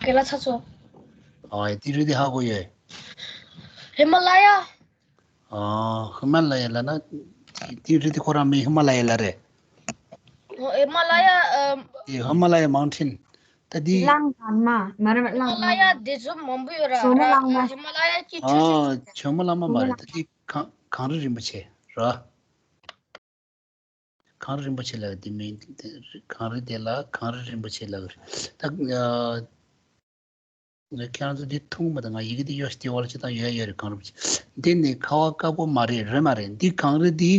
རྒན་ལགས་ཚ་ཚོ། ཨོ་ཡ། དེ་རི་དེ་ཧ་གོ་ཡོད། ཧི་མ་ལ་ཡ། ཨ། ཧི་མ་ལ་ཡ་ལབ་ན། དེ་རི་དེ་ཁོ་རང་མིང་ཧི་མ་ལ་ཡ་ལབ་རེད། ཨོ། ཧི་མ་ལ་ཡ། ཨ། དེ་ཧི་མ་ལ་ཡ་མའུན་ཊེན། ད་དེ། གླང་དར་མ་མ་རེད་པ། ཧི་མ་ལ་ཡ་དེ་ཚོ་མང་པོ་ཡོད་ར། ཇོ་མོ་ར། གླང་མ། ཧི་མ་ལ་ཡ་གཅིག་ཆུ་ཨ། ཆུ་ཆུ། ཇོ་མོ་གླང་མ་མ་རེད། ད་དེ་གངས་གངས་རི་རིན་པོ་ཆེ་ར། གངས་རི་རིན་པོ་ཆེ་ལབ་དེ་མིན། གངས་རི་དེ་ལ་གངས་རི་རིན་པོ་ཆེ་ལབ་རེད། ད་ཨ། ང་ཁྱེད་རང་ཚོ་འདི་མཐོང་མ་ད། ང་ཡི་གེ་འདི་ཡོད་ཤི་དེ་འོག་ལ་ཅི་ལྟར་ཡོད་ཡོད་རེད། གངས་རི་རིན་པོ་ཆེ། འདི་ནི་ཁ་བ་དཀར་པོ་མ་རེད། རེད་མ་རེད། འདི་གངས་རི་འདི་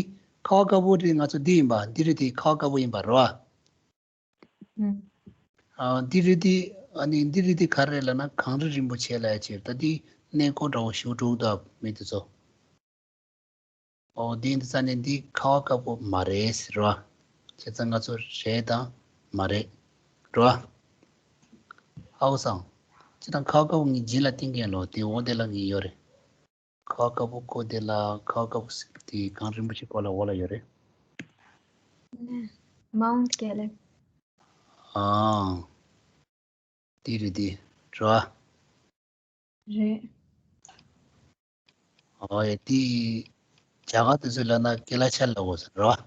ཁ་བ་དཀར་པོ་རེད། ང་ཚོ་འདི་ཡིན་པ། འདི་རི་དེ་ཁ་བ་དཀར་པོ་ཡིན་པ་རེད་བ། ཨུམ། ཨ། འདི་རི་དེ། ཨ་ནི་འདི་རི་དེ་ག་རེ་རེད་ལབ་ན་གངས་རི་རིན་པོ་ཆེ་ལབ་ཡ་ཅིག་རེད། ད་འདི་གནས་སྐོར་འདྲ་བོ་ཞིག་འགྲོ་གི་འདུག་མི་དེ་ཚོ། ཨོ། འདི་འདི་ས་ནས་འདི་ཁ་བ་དཀར་པོ་མ་རེད་ཟེར་རོ། བྱས་ཙང་ང་ཚོ་རེད་དང་མ་རེད་རོ། ཧ་གོ་སོང་། ཅི་དང་ཁ་བ་དཀར་པོ་ངའི་རྗེས་ལ་བསྟན་གྱི་ཡིན་ལོ། དེ་འོ་དེ་ལ་ངའི་ཡོད་རེད། ཁ་བ་དཀར་པོ་ཁོ་དེ་ལ། ཁ་བ་དཀར་པོ་ཟེར་དེ་གངས་རིན་པོ་ཆེ་ཁོ་ལ་འོག་ལ་ཡོད་རེད། མའུནཊ་ཀེ་ལེབ། ཨང་། དེ་རེད་དེ། རེད་བ། རེད། ཨོ་ཡ། དེ་རྒྱ་གར་དེ་ཚོ་ལབ་ན་ཀེ་ལ་ཤ་ལབ་དགོས་ཟེར་རེད་བ།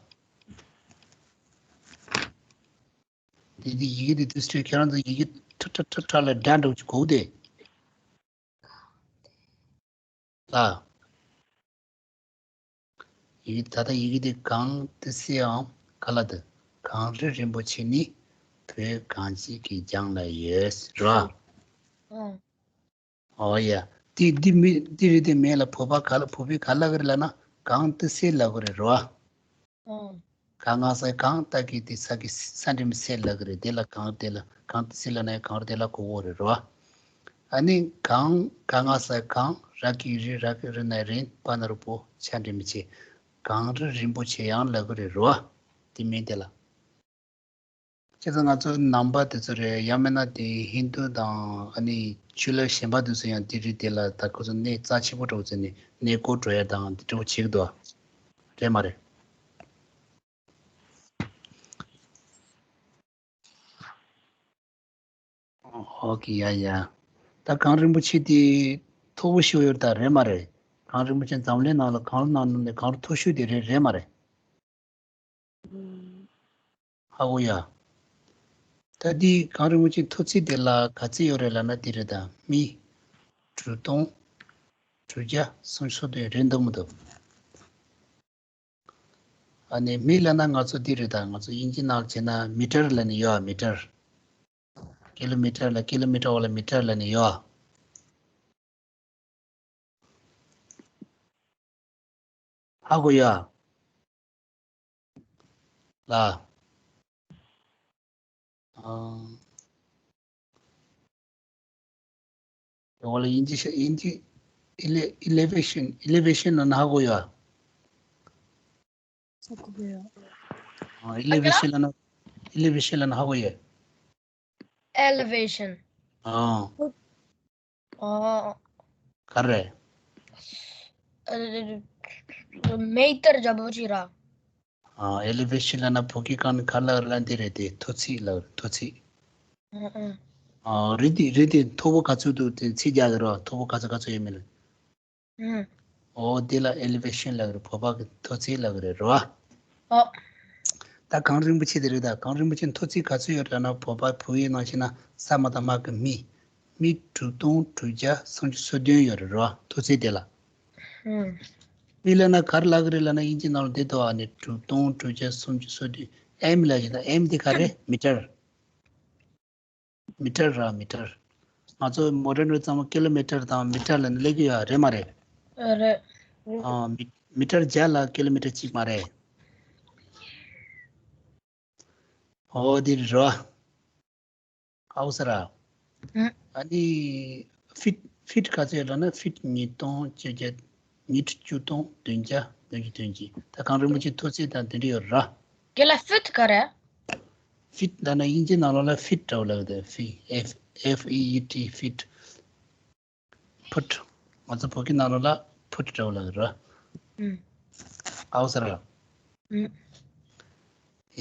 དེ་དེ་ཡི་གེ་དེ་དུས་ཚོད་ཁྱེད་རང་ཚོ་ཡི་གེ་ཁྲ་ཁྲ་ཁྲ་ཁྲ་ལ་སྒྲ་འགྲོ་གི་གོ་དེ། ལ། ཡི་གེ་ད་ལྟ་ཡི་གེ་དེ་གངས་ཏི་སེའམ་ག་ལ་དེ། གངས་རི་རིན་པོ་ཆེ་ནི། ད་ བོད་གངས་ཅན་གྱི་རྒྱང་ལ་ཡོད་རོ། ཨོ་ཡ། འདི་འདི་མི་འདི་རེད་དེ་མེད་ལ་བོད་པ་ག་ལ་བོད་པའི་ག་ལ་གི་རེད་ལབ་ན་གངས་ཏི་སེ་ལབ་གི་རེད་རོ། ག་ང་ས་གངས་ཏ་གི་དེ་ས་གི་ས་འདྲེ་མི་སེ་ལབ་གི་རེད་དེ་ལ་གངས་དེ་ལ་གངས་ཏི་སེ་ལབ་ན་གངས་རེད་དེ་ལ་གོ་གོ་རེད་རོ། ཨ་ནི་གངས་ག་ང་ས་གངས་ར་གི་རི་ར་གི་རི་ན་རིན་པ་ན་རུ་པོ་ཆ་འདྲེ་མི་ཆེ་གངས་རི་རིན་པོ་ཆེ་ཡང་ལབ་གི་རེད་རོ། དེ་མིན་དེ་ལ། ཁྱེད་ཚོ་ང་ཚོ་ནང་པ་དེ་ཚོ་རེད་ཡང་མིན་ན་དེ་ཧིན་དུ་དང་ཨ་ནི་ཆོས་ལུགས་གཞན་པ་དེ་ཚོ་ཡང་དེ་རིགས་དེ་ལ་ད་ཁོ་ཚོ་གནས་རྩ་ཆེ་པོ་འགྲོ་ཚོ་ནས་གནས་སྐོར་འགྲོ་ཡ་དང་དེ་འདྲ་བོ་བྱེད་ཀྱི་འདུག་རེད་མ་རེད། ཨོ་ཁེ་ཡ་ཡ། ད་གངས་རིན་པོ་ཆེ་དེ་མཐོ་པོ་ཤོས་ཡོད་ད་རེད་མ་རེད། གངས་རིན་པོ་ཆེ་འཛམ་གླིང་ནང་ལ་གངས་རི་ནང་ནང་ནས་གངས་རི་མཐོ་ཤོས་དེ་རེད་རེད་མ་རེད། ཧ་གོ་ཡ། ད་འདི་གངས་རིན་པོ་ཆེ་མཐོ་ཚད་དེ་ལ་ག་ཚད་ཡོད་རེད་ལབ་ན་དེ་རེད་ད་སྨི་དྲུག་སྟོང་དྲུག་བརྒྱ་སུམ་ཅུ་སོ་བདུན་རེད་འདུག་མི་འདུག་ཨ་ནི་སྨི་ལབ་ན་ང་ཚོ་འདི་རེད་ད་ང་ཚོ་དབྱིན་ཇི་ནང་བྱས་ན་མི་ཊར་ལབ་ནི་ཡོད་མི་ཊར། ཀི་ལོ་མི་ཊར་ལ་ཀི་ལོ་མི་ཊར་འོག་ལ་མི་ཊར་ལབ་ནི་ཡོད། ཧ་གོ་ཡ། ལ། ཨ། འོག་ལ་དབྱིན་ཇི་ཤ་དབྱིན་ཇི་ཨི་ལེ་ཨི་ལེ་ཝེ་ཤན་ཨི་ལེ་ཝེ་ཤན་ལབ་ན་ཧ་གོ་ཡ། ཨ་ཨི་ལེ་ཝེ་ཤན་ལབ་ན་ཨི་ལེ་ཝེ་ཤན་ལབ་ན་ཧ་གོ་ཡ། Elevation. ཨ། ཨ། ག་རེ། མེ་ཏར་རྒྱ་པོ་ཅིག་ར། ཨ་ཨེ་ལི་ཝེ་ཤན་ལབ་ན་བོད་སྐད་སྒང་ནས་ག་ལབ་རེད་ལབ་འདི་རེད་དེ་མཐོ་ཚད་ལབ་རེད་མཐོ་ཚད། ཨ་ཨ། ཨ་རི་དེ་རི་དེ་མཐོ་པོ་ག་ཚོད་འདུག་དེ་ཚད་རྒྱག་གི་རོ་མཐོ་པོ་ག་ཚོད་ག་ཚོད་ཡོད་མེད་ལ། ཨ། ཨོ་དེ་ལ་ཨེ་ལི་ཝེ་ཤན་ལབ་རེད་བོད་པ་གི་མཐོ་ཚད་ལབ་གི་རེད་རོ། ཨོ། ད་གངས་རིན་པོ་ཆེ་དེ་རེད་ད་གངས་རིན་པོ་ཆེ་མཐོ་ཚད་ག་ཚོད་ཡོད་རེད་ན་བོད་པ་བོད་ཡིག་ནང་བཤད་ན་ས་མ་དང་དམག་གི་སྨི། སྨི་དྲུག་སྟོང་དྲུག་བརྒྱ་སུམ་ཅུ་སོ་བདུན་ཡོད་རེད་རོ་མཐོ་ཚད་དེ་ལ། ཨུམ། སྨི་ལབ་ན་ག་རེ་ལབ་གི་རེད་ལབ་ན་དབྱིན་ཇི་ནང་ལ་འདི་འདུག་ཨ་ནི་དྲུག་སྟོང་དྲུག་བརྒྱ་སུམ་ཅུ་སོ་བདུན་ཨེམ་ལབ་བཞིན་ད་ཨེམ་དེ་ག་རེ་མི་ཊར། མི་ཊར་ར་མི་ཊར། ང་ཚོ་མོ་ཊ་འགྲོ་ཚང་མ་ཀི་ལོ་མི་ཊར་དང་མི་ཊར་ལབ་ནས་སླེབས་ཀྱི་ཡོད་རེད་མ་རེད། རེད། ཨ་མི་མི་ཊར་བརྒྱ་ལ་ཀི་ལོ་མི་ཊར་གཅིག་མ་རེད། ཨོ་དེ་རེད་རོ། ཨའུ་ས་ར། ཨ་ནི་ཕིཊ་ཕིཊ་ག་ཚོད་ལབ་ན་ཕིཊ་ཉིས་སྟོང་བཅོ་བརྒྱད་ཉིས་ཁྲི་བཅུ་སྟོང་བདུན་བརྒྱ་བདུན་ཅུ་དོན་གཅིག་ད་གངས་རིན་པོ་ཆེ་མཐོ་ཚད་དང་དེ་འདྲ་ཡོད་ར། དེ་ལ་ཕིཊ་ག་རེ། ཕིཊ་ད་ན་དབྱིན་ཇི་ནང་ལོགས་ལ་ཕིཊ་འདྲ་བོ་ལབ་དེ་ཕི་ཨེཕ་ཨེཕ་ཨི་ཨི་ཊི་ཕིཊ། ཕུཊ། ང་ཚོ་བོད་སྐད་ནང་ལོགས་ལ་ཕུཊ་འདྲ་བོ་ལབ་ར། ཨུམ། ཨའུ་ས་ར། ཨུམ།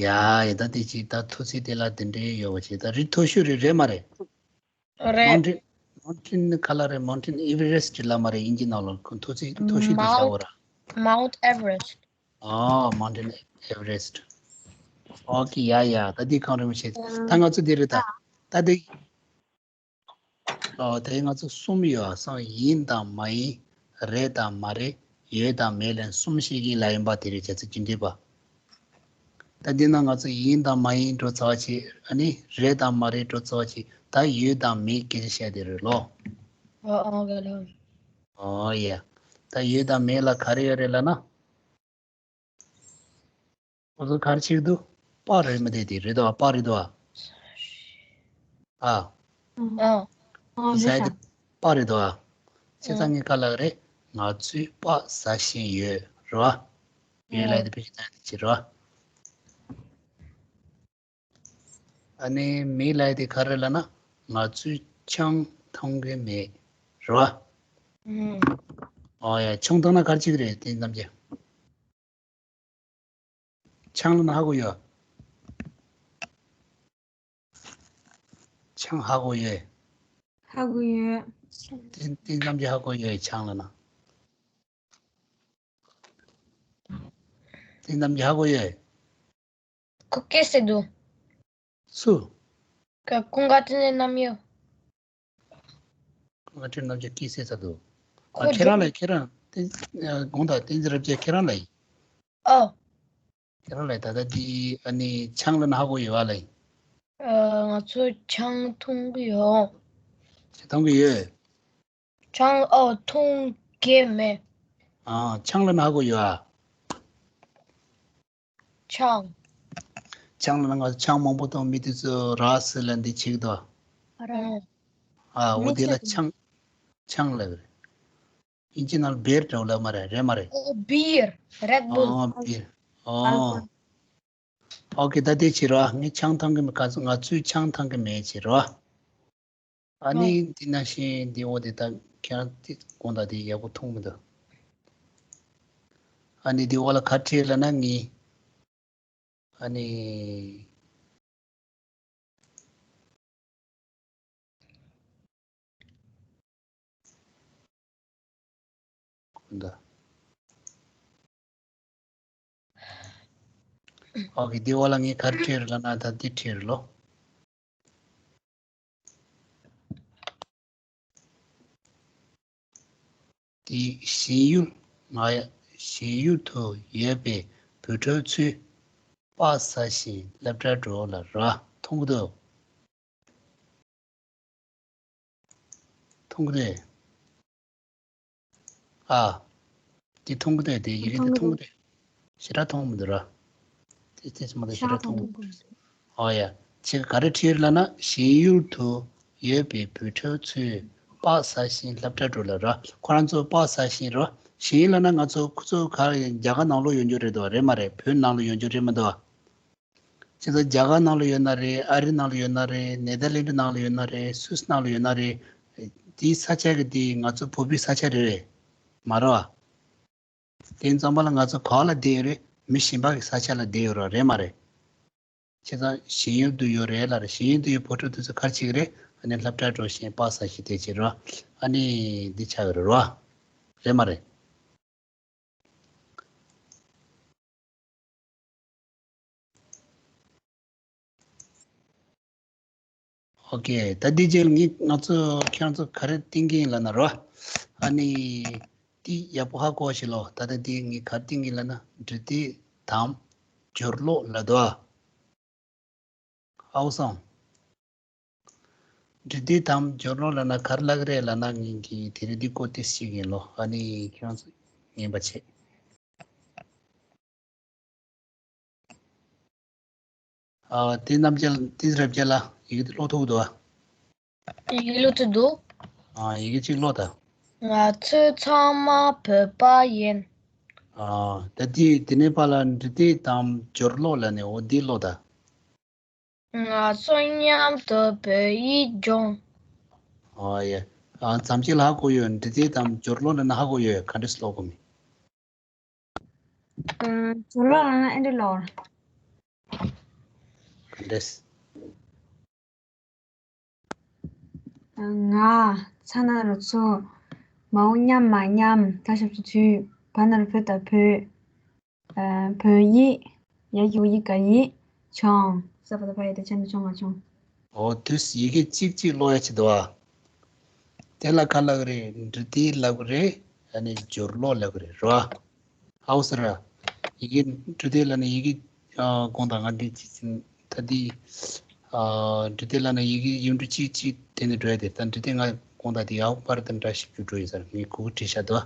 ཡ་ཡ་ད་དེ་ཅིག་ད་མཐོ་ཚད་དེ་ལ་དེ་འདྲའི་ཡོད་པ་ཅིག་ད་རི་མཐོ་ཤོས་རེད་རེད་མ་རེད། རེད། མའུན་ཊེན་མའུན་ཊེན་ནི་ག་ལ་རེད་མའུན་ཊེན་ཨེ་ཝེ་རེ་སི་ཊི་ལབ་མ་རེད་དབྱིན་ཇི་ནང་ལོགས་ཁོ་མཐོ་ཚད་མཐོ་ཤོས་དེ་བྱ་བོ་ར། Mount Everest. ཨོ་མའུན་ཊེན་ཨེ་ཝེ་རེ་སི་ཊི། ཨོ་ཁེ་ཡ་ཡ་ད་འདི་གངས་རིན་པོ་ཆེ་ད་ང་ཚོ་འདི་རེད་ད་ད་འདི། ཨོ་དེ་ང་ཚོ་གསུམ་ཡོད་ཨ་སང་ཡིན་དང་མ་ཡིན། རེད་དང་མ་རེད། ཡོད་དང་མེད་ལན་གསུམ་ཤེས་ཀྱི་ལ་ཡིན་པ་དེ་རེད་བྱ་ཚིག་ཅི་འདྲེས་པ། ད་འདི་ན་ང་ཚོ་ཡིན་དང་མ་ཡིན་འགྲོ་ཚར་བ་ཆེ་ཨ་ནི་རེད་དང་མ་རེད་འགྲོ་ཚར་བ་ཆེ་ད་ཡོད་དང་མེད་སྐད་ཆ་བཤད་དེ་རེད་ལོ། ཨོ་ཨོ་ག་ལ། ཨོ་ཡ། ད་ཡོད་དང་མེད་ལ་ག་རེ་ཡོད་རེད་ལབ་ན། ཁོ་ཚོ་ག་རེ་བྱེད་ཀྱི་འདུག་པ་རེད་མི་འདུག་དེ་རེད་དོ་པ་རེད་དོ། ཨ། ཨ། ཨ་ཟེར་ཏེ་པ་རེད་དོ། བྱས་ཙང་ངས་ག་ལབ་རེད། ང་ཚོས་པ་ཟ་བཞིན་ཡོད་རེད་བ། ཡོད་ལབ་དེ་ཕལ་ཆེར་ད་དེ་བྱེད་རེད་བ། ཨ་ནི་མེད་ལབ་དེ་ག་རེ་ལབ་ན་ང་ཚོས་ཆང་འཐུང་གི་མེད་རེད་བ། ཨོ་ཡ་ཆང་འཐུང་ན་ག་རེ་བྱེད་ཀྱི་རེད་དེ་རྣམས་ཀྱིས། ཆང་ལབ་ན་ཧ་གོ་ཡོད། ཆང་ཧ་གོ་ཡོད། ཧ་གོ་ཡོད། དེ་དེ་རྣམས་ཀྱིས་ཧ་གོ་ཡོད་ཆང་ལབ་ན། དེ་རྣམས་ཀྱིས་ཧ་གོ་ཡོད། ཁོ་སྐད་ཟེར་འདུག་སུ། ཁོ་ཀུན་དགའ་བསྟན་འཛིན་རྣམ་དབྱེ། ཀུན་དགའ་བསྟན་འཛིན་རྣམ་དབྱེ་སྐད་ཟེར་ཚར་འདུག་ཁོ་ཨ་ཁྱེད་རང་ལ་ཁྱེད་རང་བསྟན་དགོངས་དག་བསྟན་འཛིན་རབ་རྒྱས་ཁྱེད་རང་ལ་ཡིན། ཨོ། ཁྱེད་རང་ལ་ད་ལྟ་འདི་ཨ་ནི་ཆང་ལབ་ན་ཧ་གོ་ཡོད་བ་ལ་ཡིན། ཨ། ང་ཚོ་ཆང་འཐུང་གི་ཡོད། ཆང་འཐུང་གི་ཡོད། ཆང་། ཨོ། འཐུང་གི་མེད། ཨ། ཆང་ལབ་ན་ཧ་གོ་ཡོད་ཨ། ཆང་། ཆང་ལབ་ན་ང་ཚོ་ཆང་མང་པོ་འཐུང་མི་དེ་ཚོ་ར་སི་ལ་འདི་བྱེད་ཀྱི་འདུག་ཨ། ར། ཨ། འོ་དེ་ལ་ཆང་། ཆང་ལབ་རེད། དབྱིན་ཇི་ནང་ལ་བིར་འདྲ་བོ་ལབ་མ་རེད། རེད་མ་རེད། ཨོ། བིར། རེད་བུལ། ཨོ། བིར། ཨོ། ཨོ་ཁེ། ད་དེ་བྱེད་རོགས། ངས་ཆང་འཐུང་གི་མེད། ག་ཚོད་ང་ཚོས་ཆང་འཐུང་གི་མེད་བྱེད་རོགས། ཨ་ནི་འདི་ནང་བཞིན་འདི། འོ་དེ་ད་ཁྱེད་རང་དེ་དགོངས་དག་དེ་ཡག་པོ་མཐོང་མི་འདུག་ཨ་ནི་འདི་འོག་ལ་ག་རེ་བྲིས་ལབ་ན། ངས་ཨ་ནི། ཨོ་ཁེ། འདི་འོག་ལ་ངས་ག་རེ་བྲིས་རེད་ལབ་ན། ད་འདི་བྲིས་རེད་ལོ། དེ་ཞིང་ཡུལ། ང་ཡ། ཞིང་ཡུལ་དུ་ཡོད་པའི་བུ་ཕྲུག་ཚོས་པགས་ཟ་བཞིན་སློབ་གྲྭར་འགྲོ་ལབ་ར། མཐོང་གི་འདུག་མཐོང་གི་རེད། ཨ། དེ་མཐོང་གི་རེད། དེ་ཡི་གེ་དེ་མཐོང་གི་རེད། ཞེ་དྲག་མཐོང་མི་འདུག་ར། དེ་དེ་ཚོ་མ་གཏོགས་ཞེ་དྲག་མཐོང་མི་འདུག་ཨོ་ཡ། ཁྱེད་ག་རེ་བྲིས་ལབ་ན། ཞིང་ཡུལ་དུ་ཡོད་པའི་བུ་ཕྲུག་ཚོས་པགས་ཟ་བཞིན་སློབ་གྲྭར་འགྲོ་ལབ་ར། ཁོ་རང་ཚོ་པགས་ཟ་བཞིན་རོ། ཞིང་ཡུལ་ལབ་ན་ང་ཚོ། ཁོ་ཚོ་ག་རེ། རྒྱ་གར་ནང་ལོགས་ཡོད་རྒྱུ་རེད་འདུག་རེད་མ་རེད། བོད་ནང་ལ་ཡོད་རྒྱུ་རེད་མི་འདུག་བྱས་ཙང་རྒྱ་གར་ནང་ལ་ཡོད་ན་རེད། ཨ་རི་ནང་ལ་ཡོད་ན་རེད། ནེ་དར་ལེན་ཌི་ནང་ལ་ཡོད་ན་རེད། སུད་སི་ནང་ལ་ཡོད་ན་རེད། དེའི་ས་ཆ་གི་དེ་ང་ཚོ་བོད་པའི་ས་ཆ་རེད་པས། མ་རེད་པ། དེ་ཙམ་པ་ལ་ང་ཚོ་ག་པ་ལ་བསྡད་ཡོད་རེད། མི་གཞན་པ་གི་ས་ཆ་ལ་བསྡད་ཡོད་རེད། རེད་མ་རེད། བྱས་ཙང་ཞིང་ཡུལ་དུ་ཡོད་རེད་ལབ་རེད། ཞིང་ཡུལ་དུ་ཡོད་བོད་ཕྲུག་དེ་ཚོ་ག་རེ་བྱེད་ཀྱི་རེད། ཨ་ནི་སློབ་གྲྭར་འགྲོ་བཞིན་པགས་ཟ་བཞིན་བསྡད་བྱེད་རོ། ཨ་ནི་འདི་ཆགས་ཀྱི་རེད་རོ། རེད་མ་རེད། ཨོ་ཁེ། ད་འདི་རྗེས་ལ་ངས། ང་ཚོ། ཁྱེད་རང་ཚོ་ག་རེ་བསྟན་གྱི་ཡིན་ལབ་ན་རོ། ཨ་ནི་འདི་ཡག་པོ་ཧ་གོ་ཤིག་ལོ། ད་ལྟ་འདི་ངས་ག་རེ་བསྟན་གྱི་ལབ་ན། འབྲི་དེབ་དང་སྦྱོར་ཀློག་ལབ་འདུག་ཨ། ཧ་གོ་སོང་། འབྲི་དེབ་དང་སྦྱོར་ཀློག་ལབ་ན་ག་རེ་ལབ་ཀྱི་རེད་ལབ་ན། ངས་ཀྱིས་དེ་རིང་འདི་སྐོར་ཏོག་ཙམ་ཞིག་ཡིན་ལོ། ཨ་ནི་ཁྱེད་རང་ཚོ་ཉན་པ་བྱེད། ཨ། དེ་རྣམ་རྒྱལ། དེ་རབ་རྒྱལ་ལགས། ཡི་གེ་དེ་ཀློག་ཐུབ་འདུག་ཨ། ཡི་གེ་ཀློག་ཐུབ་འདུག་ཨ། ཡི་གེ་གཅིག་ཀློག་དང་། ང་ཚོ་ཚང་མ་བོད་པ་ཡིན། ཨ། ད་དེ། དེ་ནས་ཕར་ལ་འབྲི་དེབ་དང་སྦྱོར་ཀློག་ལབ་ནས། འོ་འདི་ཀློག་དང་། ང་ཚོ་མཉམ་དུ་བོད་ཡིག་སྦྱོང་། ཨོ་ཡ། ཨ། མཚམས་གཅིག་ལ་ཧ་གོ་ཡོད། འབྲི་དེབ་དང་སྦྱོར་ཀློག་ལབ་ན་ཧ་གོ་ཡོད། ག་འདྲས་ཀློག་དགོས་མིན། ཨ། སྦྱོར་ཀློག་ལབ་ན་ཨེ་འདྲས་ཀློག་ག་འདྲས། ང་ཚ་ན་རུ་ཚོ། མའོ་མཉམ་མ་མཉམ། ད་ཞབས་ཀྱུ་དུས། བ་ན་རུ་བོ་ད་བོད། ཨ། བོད་ཡིག་ཡ་གི་གུ་ཡི་ག་ཡིག་ཆང་། ས་བ་ད་བ་ཡ་ད་ཆ་ན་ཆང་ང་ཆང་། འོ། དུས་ཡི་གེ་གཅིག་གཅིག་ཀློག་ཡ་ཆེད་དུ་བ། དེ་ལ་ག་ལབ་ཀྱི་རེད། འབྲི་དེབ་ལབ་ཀྱི་རེད། ཨ་ནི་སྦྱོར་ཀློག་ལབ་ཀྱི་རེད། རོ། ཧ་གོ་སོང་ར། ཡི་གེ། འབྲི་དེབ་ལབ་ན་ཡི་གེ། ཨ། དགོངས་དག་ང་འདི་ཅི་ཅི་ད་འདི། ཨ། འབྲི་དེབ་ལབ་ན་ཡི་གེ་ཡིག་འབྲུ་གཅིག་གཅིག་དེ་ནས་འགྲོ་ཡ་དེ། ད་འབྲི་དེབ་ང་དགོངས་དག་དེ་ཡང་པར་དང་འདྲ་བཞི་བཅུ་འགྲོ་ཡིན་ས་རེད། ངས་གུ་གུ་བྲིས་བཞག་འདུག་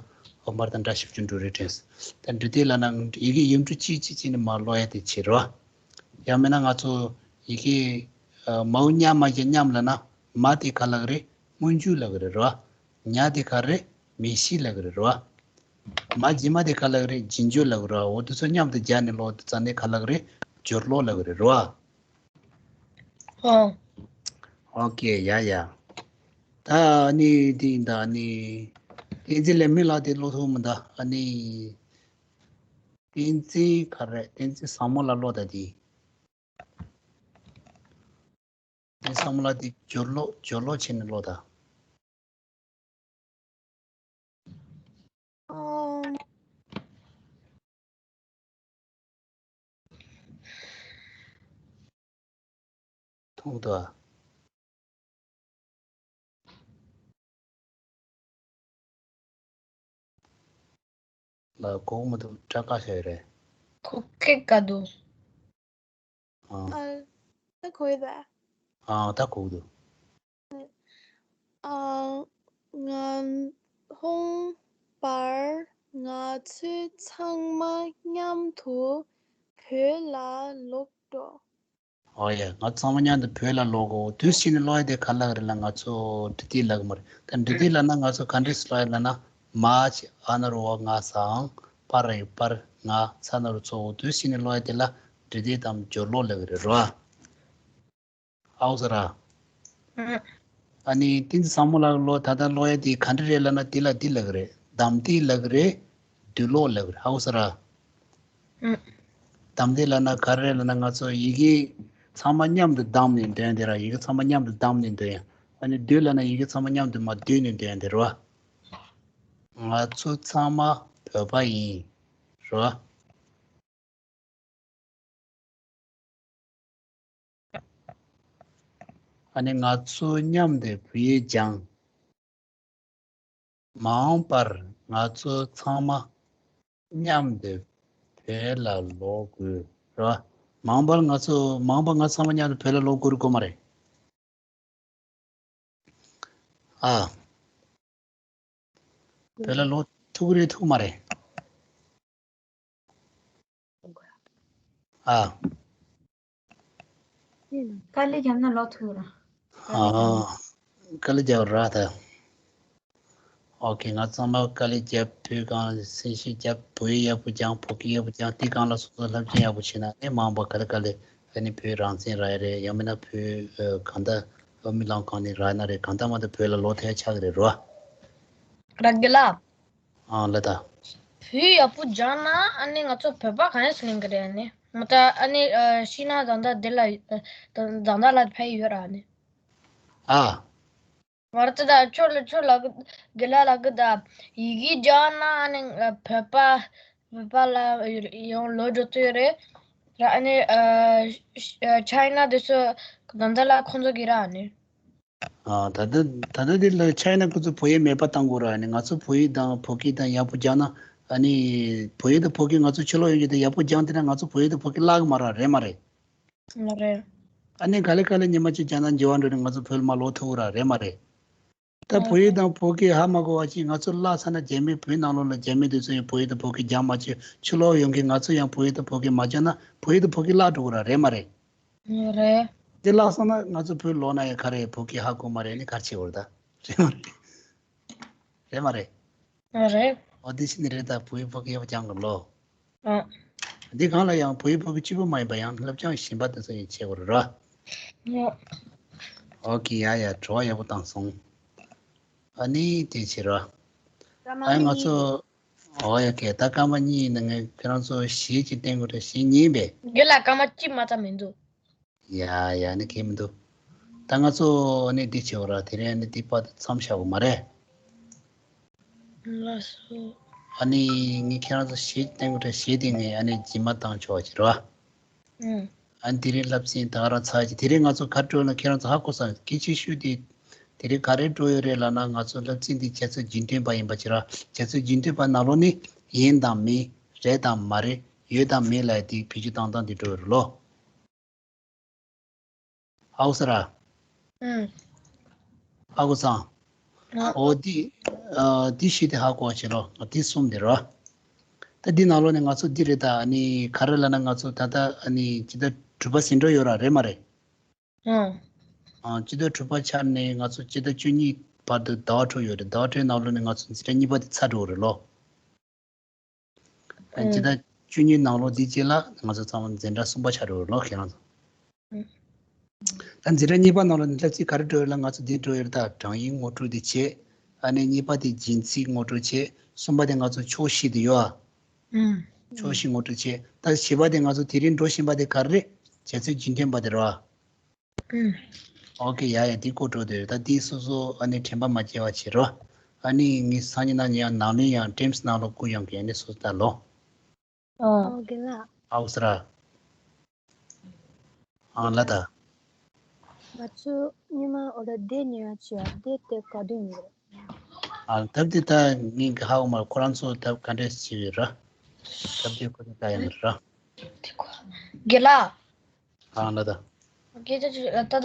ཨ། པར་དང་འདྲ་བཞི་བཅུ་འགྲོ་རེད་དྲན་སོང་། ད་འབྲི་དེབ་ལབ་ན་ཡི་གེ་ཡིག་འབྲུ་གཅིག་གཅིག་གཅིག་ནས་མར་ཀློག་ཡ་དེ་བྱེད་རོ། ཡང་མིན་ན་ང་ཚོ་ཡི་གེ། ཨ། མའོ་མཉམ་མ་གི་མཉམ་ལབ་ན། མ་དེ་ག་ལབ་ཀྱི་རེད། སྔོན་འཇུག་ལབ་ཀྱི་རེད་རོ། ཉ་དེ་ག་རེད། མིང་གཞི་ལབ་ཀྱི་རེད་རོ། མ་རྗེས་མ་དེ་ག་ལབ་ཀྱི་རེད། རྗེས་འཇུག་ལབ་ཀྱི་རེད་རོ། འོ་དེ་ཚོ་མཉམ་དུ་སྦྱར་ནས་ཀློག་དུས་ཙ་ནས་ག་ལབ་ཀྱི་རེད། སྦྱོར་ཀློག་ལབ་ཀྱི་རེད་རོ། ཨོ། ཨོ་ཁེ། ཡ་ཡ། ད་ནི་དེ་ཡིན། ད་ནི་བསྟན་འཛིན་ལེགས་སྨོན་ལགས་དེ་ཀློག་ཐུབ་མི་འདུག་ཨ་ནི་བསྟན་འཛིན་ག་རེད། བསྟན་འཛིན་བཟང་མོ་ལགས་ཀློག་དང་དེ། དེ་བསམ་བློ་དེ་སྦྱོར་ཀློག་སྦྱོར་ཀློག་བྱས་ནས་ཀློག་དང་། ཨོ། མཐོང་འདུག་ཨ། ལ་གོ་མི་འདུག་སྐྲ་བཀག་བཞག་ཡོད་རེད། ཁོ་སྐད་བཀག་འདུག་ཨ། ཨ། ད་གོ་ཡོད་པས། ཨ་ད་གོ་གི་འདུག་ཨ། ང་། ཧོང་པར་ང་ཚོས་ཚང་མ་མཉམ་དུ་བོད་ལ་ལོག་འགྲོ། ཨོ་ཡ། ང་ཚང་མ་མཉམ་དུ་བོད་ལ་ལོག་གོ། དུས་ཕྱིན་ནས་ཀློག་ཡ་དེ་ག་ལབ་རེད་ལབ་ན། ང་ཚོ་འབྲི་དེབ་ལབ་གི་མ་རེད། ད་འབྲི་དེབ་ལབ་ན་ང་ཚོ་ག་འདྲས་ཀློག་ཡ་ལབ་ན། མ་ཕྱི་ཨ་ན་རོ་བ་ང་ས་འང་། པ་ར་ཡི་པར། ང་ཚ་ན་རོ་ཚོ་འོ། དུས་ཕྱིན་ནས་ཀློག་ཡ་དེ་ལ་འབྲི་དེབ་དང་སྦྱོར་ཀློག་ལབ་གི་རེད་རོ། ཧ་གོ་སོང་ར། ཨ་ནི་བསྟན་འཛིན་བཟང་མོ་ལགས་ཀློག་ད་ལྟ་ཀློག་ཡ་དེ་ག་འདྲ་རེད་ལབ་ན། དེ་ལ་འདི་ལབ་གི་རེད། གདམས་དེབ་ལབ་གི་རེད། འདུས་ཀློག་ལབ་གི་རེད། ཧ་གོ་སོང་ར། གདམས་དེབ་ལབ་ན་ག་རེ་རེད་ལབ་ན། ང་ཚོ་ཡི་གེ་ཚང་མ་མཉམ་དུ་བསྡམས་ནས་འདོན་དེ་ར། ཡི་གེ་ཚང་མ་མཉམ་དུ་བསྡམས་ནས་འདོན་ཡ། ཨ་ནི་འདུས་ལབ་ན་ཡི་གེ་ཚང་མ་མཉམ་དུ་མར་བསྡུས་ནས་འདོན་ཡ་དེ་རེད་བ། ང་ཚོ་ཚང་མ་བོད་པ་ཡིན། རེད་བ། ཨ་ནི་ང་ཚོ་མཉམ་དུ་བོད་ཡིག་སྦྱང་། མ་འོངས་པར་ང་ཚོ་ཚང་མ་མཉམ་དུ་བོད་ལ་ལོག་དགོས་ར། མ་འོངས་པར་ང་ཚོ་མ་འོངས་པར་ང་ཚང་མ་མཉམ་དུ་བོད་ལ་ལོག་དགོས་རེད་གོ་མ་རེད། ཨ། བོད་ལ་ལོག་ཐུབ་ཀྱི་རེད་ཐུབ་ཀྱི་མ་རེད། ཨ། དཀའ་ལས་བརྒྱབ་ན་ལོག་ཐུབ་ར། ཨ། དཀའ་ལས་བརྒྱབ་ར་ད། ཨོ་ཁེ། ང་ཚང་མ་དཀའ་ལས་བརྒྱབ། བོད་སྒང་སེམས་ཤུགས་བརྒྱབ། བོད་ཡིག་ཡག་པོ་སྦྱང་། བོད་སྐད་ཡག་པོ་སྦྱང་། དེ་སྒང་ལ་སོ་སོ་བསླབ་སྦྱོང་ཡག་པོ་བྱས་ན་ཨ་ནི་མ་འོངས་པ་ག་ལེ་ག་ལེ་ཨ་ནི་བོད་རང་བཙན་རག་ཡ་རེད། ཡང་མིན་ན་བོད་ཨ་གང་ལྟར་ཨ་མི་ལང་གང་ནས་རག་ན་རེད། གང་ལྟར་མ་གཏོགས་བོད་ལ་ལོག་ཐུབ་ཡ་ཆགས་ཀྱི་རེད་རོ། ར་གི་ལ། ཨང་ལ་ད། བོད་ཡག་པོ་སྦྱངས་ན་ཨ་ནི་ང་ཚོ་བོད་པ་གང་ཡང་ཟེར་ནི་གི་རེད། ཨ་ནི་མ་ད་ཨ་ནི་ཤི་ན་ད་ལྟ་འདི་ལ་ད་ལྟ་ལ་ཕན་ཡོད་ར་ཨ་ནི། ཨ། བར་ཙི་ད་ཁྱོད་ལ་ཁྱོད་ལ་གི་ལ་ལ་གི་ད་ཡི་གེ་སྦྱངས་ན་ཨ་ནི་བོད་པ་བོད་པ་ལ་ཡང་ལོ་འགྲོ་ཚོད་རེད་ར། ཨ་ནི་ཆའི་ན་དེ་ཚོ་ད་ལྟ་ལ་ཁོང་ཚོ་གི་ར་ཨ་ནི། ཨ། ད་ལྟ་ད་ལྟ་འདི་ལ་ཆའི་ན་ཁོ་ཚོ་བོད་ཡིག་མེད་པ་བཏང་དགོས་ར། ཨ་ནི་ང་ཚོ་བོད་ཡིག་དང་བོད་སྐད་དང་ཡག་པོ་སྦྱངས་ན། ཨ་ནི་བོད་ཡིག་དང་བོད་སྐད་ང་ཚོ་ཕྱི་ལོགས་ཡོང་རྒྱུ་དེ་ཡག་པོ་སྦྱངས་བསྡད་ན་ང་ཚོ་བོད་ཡིག་དང་བོད་སྐད་བརླག་གི་མ་རེད། རེད་མ་རེད། མ་རེད། ཨ་ནི་ག་ལེ་ག་ལེ་ཉི་མ་གཅིག་སྦྱངས་ན་འགྱུར་བ་འགྲོ་ནས་ང་ཚོ་བོད་ལ་མར་ལོག་ཐུབ་ཀྱི་ར། རེད་མ་རེད། ད་བོད་ཡིག་དང་བོད་སྐད་ཧ་མ་གོ་བ་ཅིག་ང་ཚོ་བརླག་ཚར་ན་རྒྱ་མི་བོད་ནང་ལོགས་ལ་རྒྱ་མི་དེ་ཚོ་ཡང་བོད་ཡིག་དང་བོད་སྐད་སྦྱང་མ་བྱེད། ཕྱི་ལོགས་ཡོང་མཁན་ང་ཚོ་ཡང་བོད་ཡིག་དང་བོད་སྐད་མ་སྦྱངས་ན་བོད་ཡིག་དང་བོད་སྐད་བརླག་འགྲོ་གི་ར། རེད་མ་རེད། རེད། དེ་བརླག་སོང་ན་ང་ཚོ་བོད་ལོག་ན་ཡང་ག་རེ་བོད་སྐད་ཧ་གོ་མ་རེད། ནི་ག་རེ་བྱེད་དགོས་རེད་ད། རེད་མ་རེད། རེད་མ་རེད། རེད། འོ་དེ་ཕྱིན་ནི་རེད་ད། བོད་ཡིག་བོད་སྐད་ཡག་པོ་སྦྱང་དགོས་ལོ། ཨ། འདི་སྒང་ལ་ཡང་བོད་ཡིག་བོད་སྐད་གཅིག་པོ་མ་ཡིན་པ་ཡང་སློབ་སྦྱོང་གཞན་པ་དེ་ཚོ་ཡང་བྱེད་དགོས་རེད་ར། ཨོ། ཨོ་ཁེ། ཡ་ཡ། དྲི་བ་ཡག་པོ་བཏང་སོང་། ཨ་ནི་དེ་བྱེད་ར། ཨ་ང་ཚོ། ཨོ་ཡ་ཁེ། ད་སྐར་མ་གཉིས་ཡིན་ན་ངས་ཁྱེད་རང་ཚོ་གཞས་ཅིག་བསྟན་དགོས་རེད། གཞས་ཉན་པས། དགེ་ལ་སྐར་མ་གཅིག་མ་ཚང་མི་འདུག་ཡ་ཡ། ནི་ཁེ་མི་འདུག་ད་ང་ཚོ་ནི་འདི་བྱེད་དགོས་ར། དེ་རིང་ནི་འདི་པར་དེ་མཚམས་བཞག་དགོས་མ་རེད། ལགས་སོ། ཨ་ནི་ངས་ཁྱེད་རང་ཚོ་གཞས་བསྟན་དགོས་རེད། གཞས་དེ་ངས་ཨ་ནི་རྗེས་མ་བཏང་ཆོག་ཅིག་ར། ཨ་ནི་དེ་རིང་བསླབ་ཚན་ད་ག་རང་ཚར་ཅིག་དེ་རིང་ང་ཚོ་ག་འགྲོ་ན་ཁྱེད་རང་ཚོ་ཧ་གོ་སོང་། གལ་ཆེ་ཤོས་དེ་དེ་རིང་ག་རེ་འགྲོ་ཡོད་རེད་ལབ་ན། ང་ཚོ་བསླབ་ཚན་འདི་རྒྱ་ཚོ་རྒྱུན་མཐུད་པ་ཡིན་པ་ཅིག་ར། རྒྱ་ཚོ་རྒྱུན་མཐུད་པ་ནང་ལོགས་ནི་ཡིན་དང་མིན། རེད་དང་མ་རེད། ཡོད་དང་མེད་ལབ་ཡ་དེ་བེད་སྤྱོད་བཏང་སྟངས་དེ་འགྲོ་ཡོད་རེད་ལོ། ཧ་གོ་སོང་ར། ཨུམ། ཧ་གོ་སོང་། ཨ། འོ་འདི། ཨ། འདི་བཞི་དེ་ཧ་གོ་བ་བྱེད་རོགས། འདི་གསུམ་དེ་རོ། ད་འདི་ནང་ལོགས་ནས་ང་ཚོ་འདི་རེད་ད། ཨ་ནི་ག་རེ་ལབ་ན་ང་ཚོ་ད་ལྟ་ཨ་ནི་སྤྱི་ཟླ་དྲུག་པ་ཟིན་འགྲོ་ཡོད་ར། རེད་མ་རེད། ཨང་། ཨ། སྤྱི་ཟླ་དྲུག་པ་ཆགས་ནས་ང་ཚོ་སྤྱི་ཟླ་བཅུ་གཉིས་བར་དུ་ཟླ་བ་དྲུག་ཡོད་རེད། ཟླ་བ་དྲུག་ནང་ལོགས་ནས་ང་ཚོ་འཛིན་གྲྭ་གཉིས་པ་དེ་ཚར་འགྲོ་གི་རེད་ལོ། ཨ། སྤྱི་ཟླ་བཅུ་གཉིས་ནང་ལོགས་འདི་རྗེས་ལ་ང་ཚོ་ཚང་མ་འཛིན་གྲྭ་གསུམ་པ་ཆགས་འགྲོ་གི་རེད་ལོ། ཁྱེད་རང་ཚོ། ཨ། ད་འཛིན་གྲྭ་གཉིས་པ་ནང་ལོགས་ནས་སློབ་ཚན་ག་རེ་འགྲོ་ཡོད་ལ། ང་ཚོ་འདི་འགྲོ་ཡོད་རེད་ད། གྲངས་ཡིག་ངོ་སྤྲོད་འདི་བྱས། ཨ་ནི་གཉིས་པ་དེ་རྒྱུན་ཚིག་ངོ་སྤྲོད་བྱས། གསུམ་པ་དེ་ང་ཚོ་ཕྱོགས་བཞི་དེ་ཡོད་ཨ། ཨུམ། ཕྱོགས་བཞི་ངོ་སྤྲོད་བྱས། ད་བཞི་པ་དེ་ང་ཚོ་དེ་རིང་འགྲོ་བཞིན་པ་དེ་ག་རེ་རེད། རྒྱ་ཚོའི་རྒྱུན་མཐུད་པ་དེ་རེད་ཨ། ཨུམ། ཨོ་ཁེ། ཡ་ཡ། འདི་སྐོར་འགྲོ་དེ་རེད་ད། འདི་སོ་སོ་ཨ་ནི་དྲན་པ་མ་བརྗེད་པ་བྱེད་རོགས། ཨ་ནི་ངས་སང་ཉིན་གནངས་ཉིན་ཡང་ནང་ལོགས་ཡང་ཊིམ་སི་ནང་ལོགས་བསྐུར་ཡོང་གི། ཨ་ནི་སོ་སོ་ལྟ་ལོ། ཨོ། ཨོ་དགེ་ལགས། ཨའུ་སི་ར། ཨང་ལ་ད། ང་ཚོ་ཉི་མ་འོ་ད་དེབ་ཉོ་ཡ་བྱེད་ཡ། དེབ་དེ་ག་དུས་ཉོ་རེད། ཨ། ཐབས་དེ་ད་ངས་ཧ་གོ་མ། ཁོ་རང་ཚོ་ཐབས་ག་འདྲས་བྱེད་ཡོད་ར། ཐབས་དེ་ཁོ་ཚོ་ལྟ་ཡ་མ་རེད་ར། དགེ་ལགས། ཨང་ལ་ད། དགེ་ལགས་ད་ད།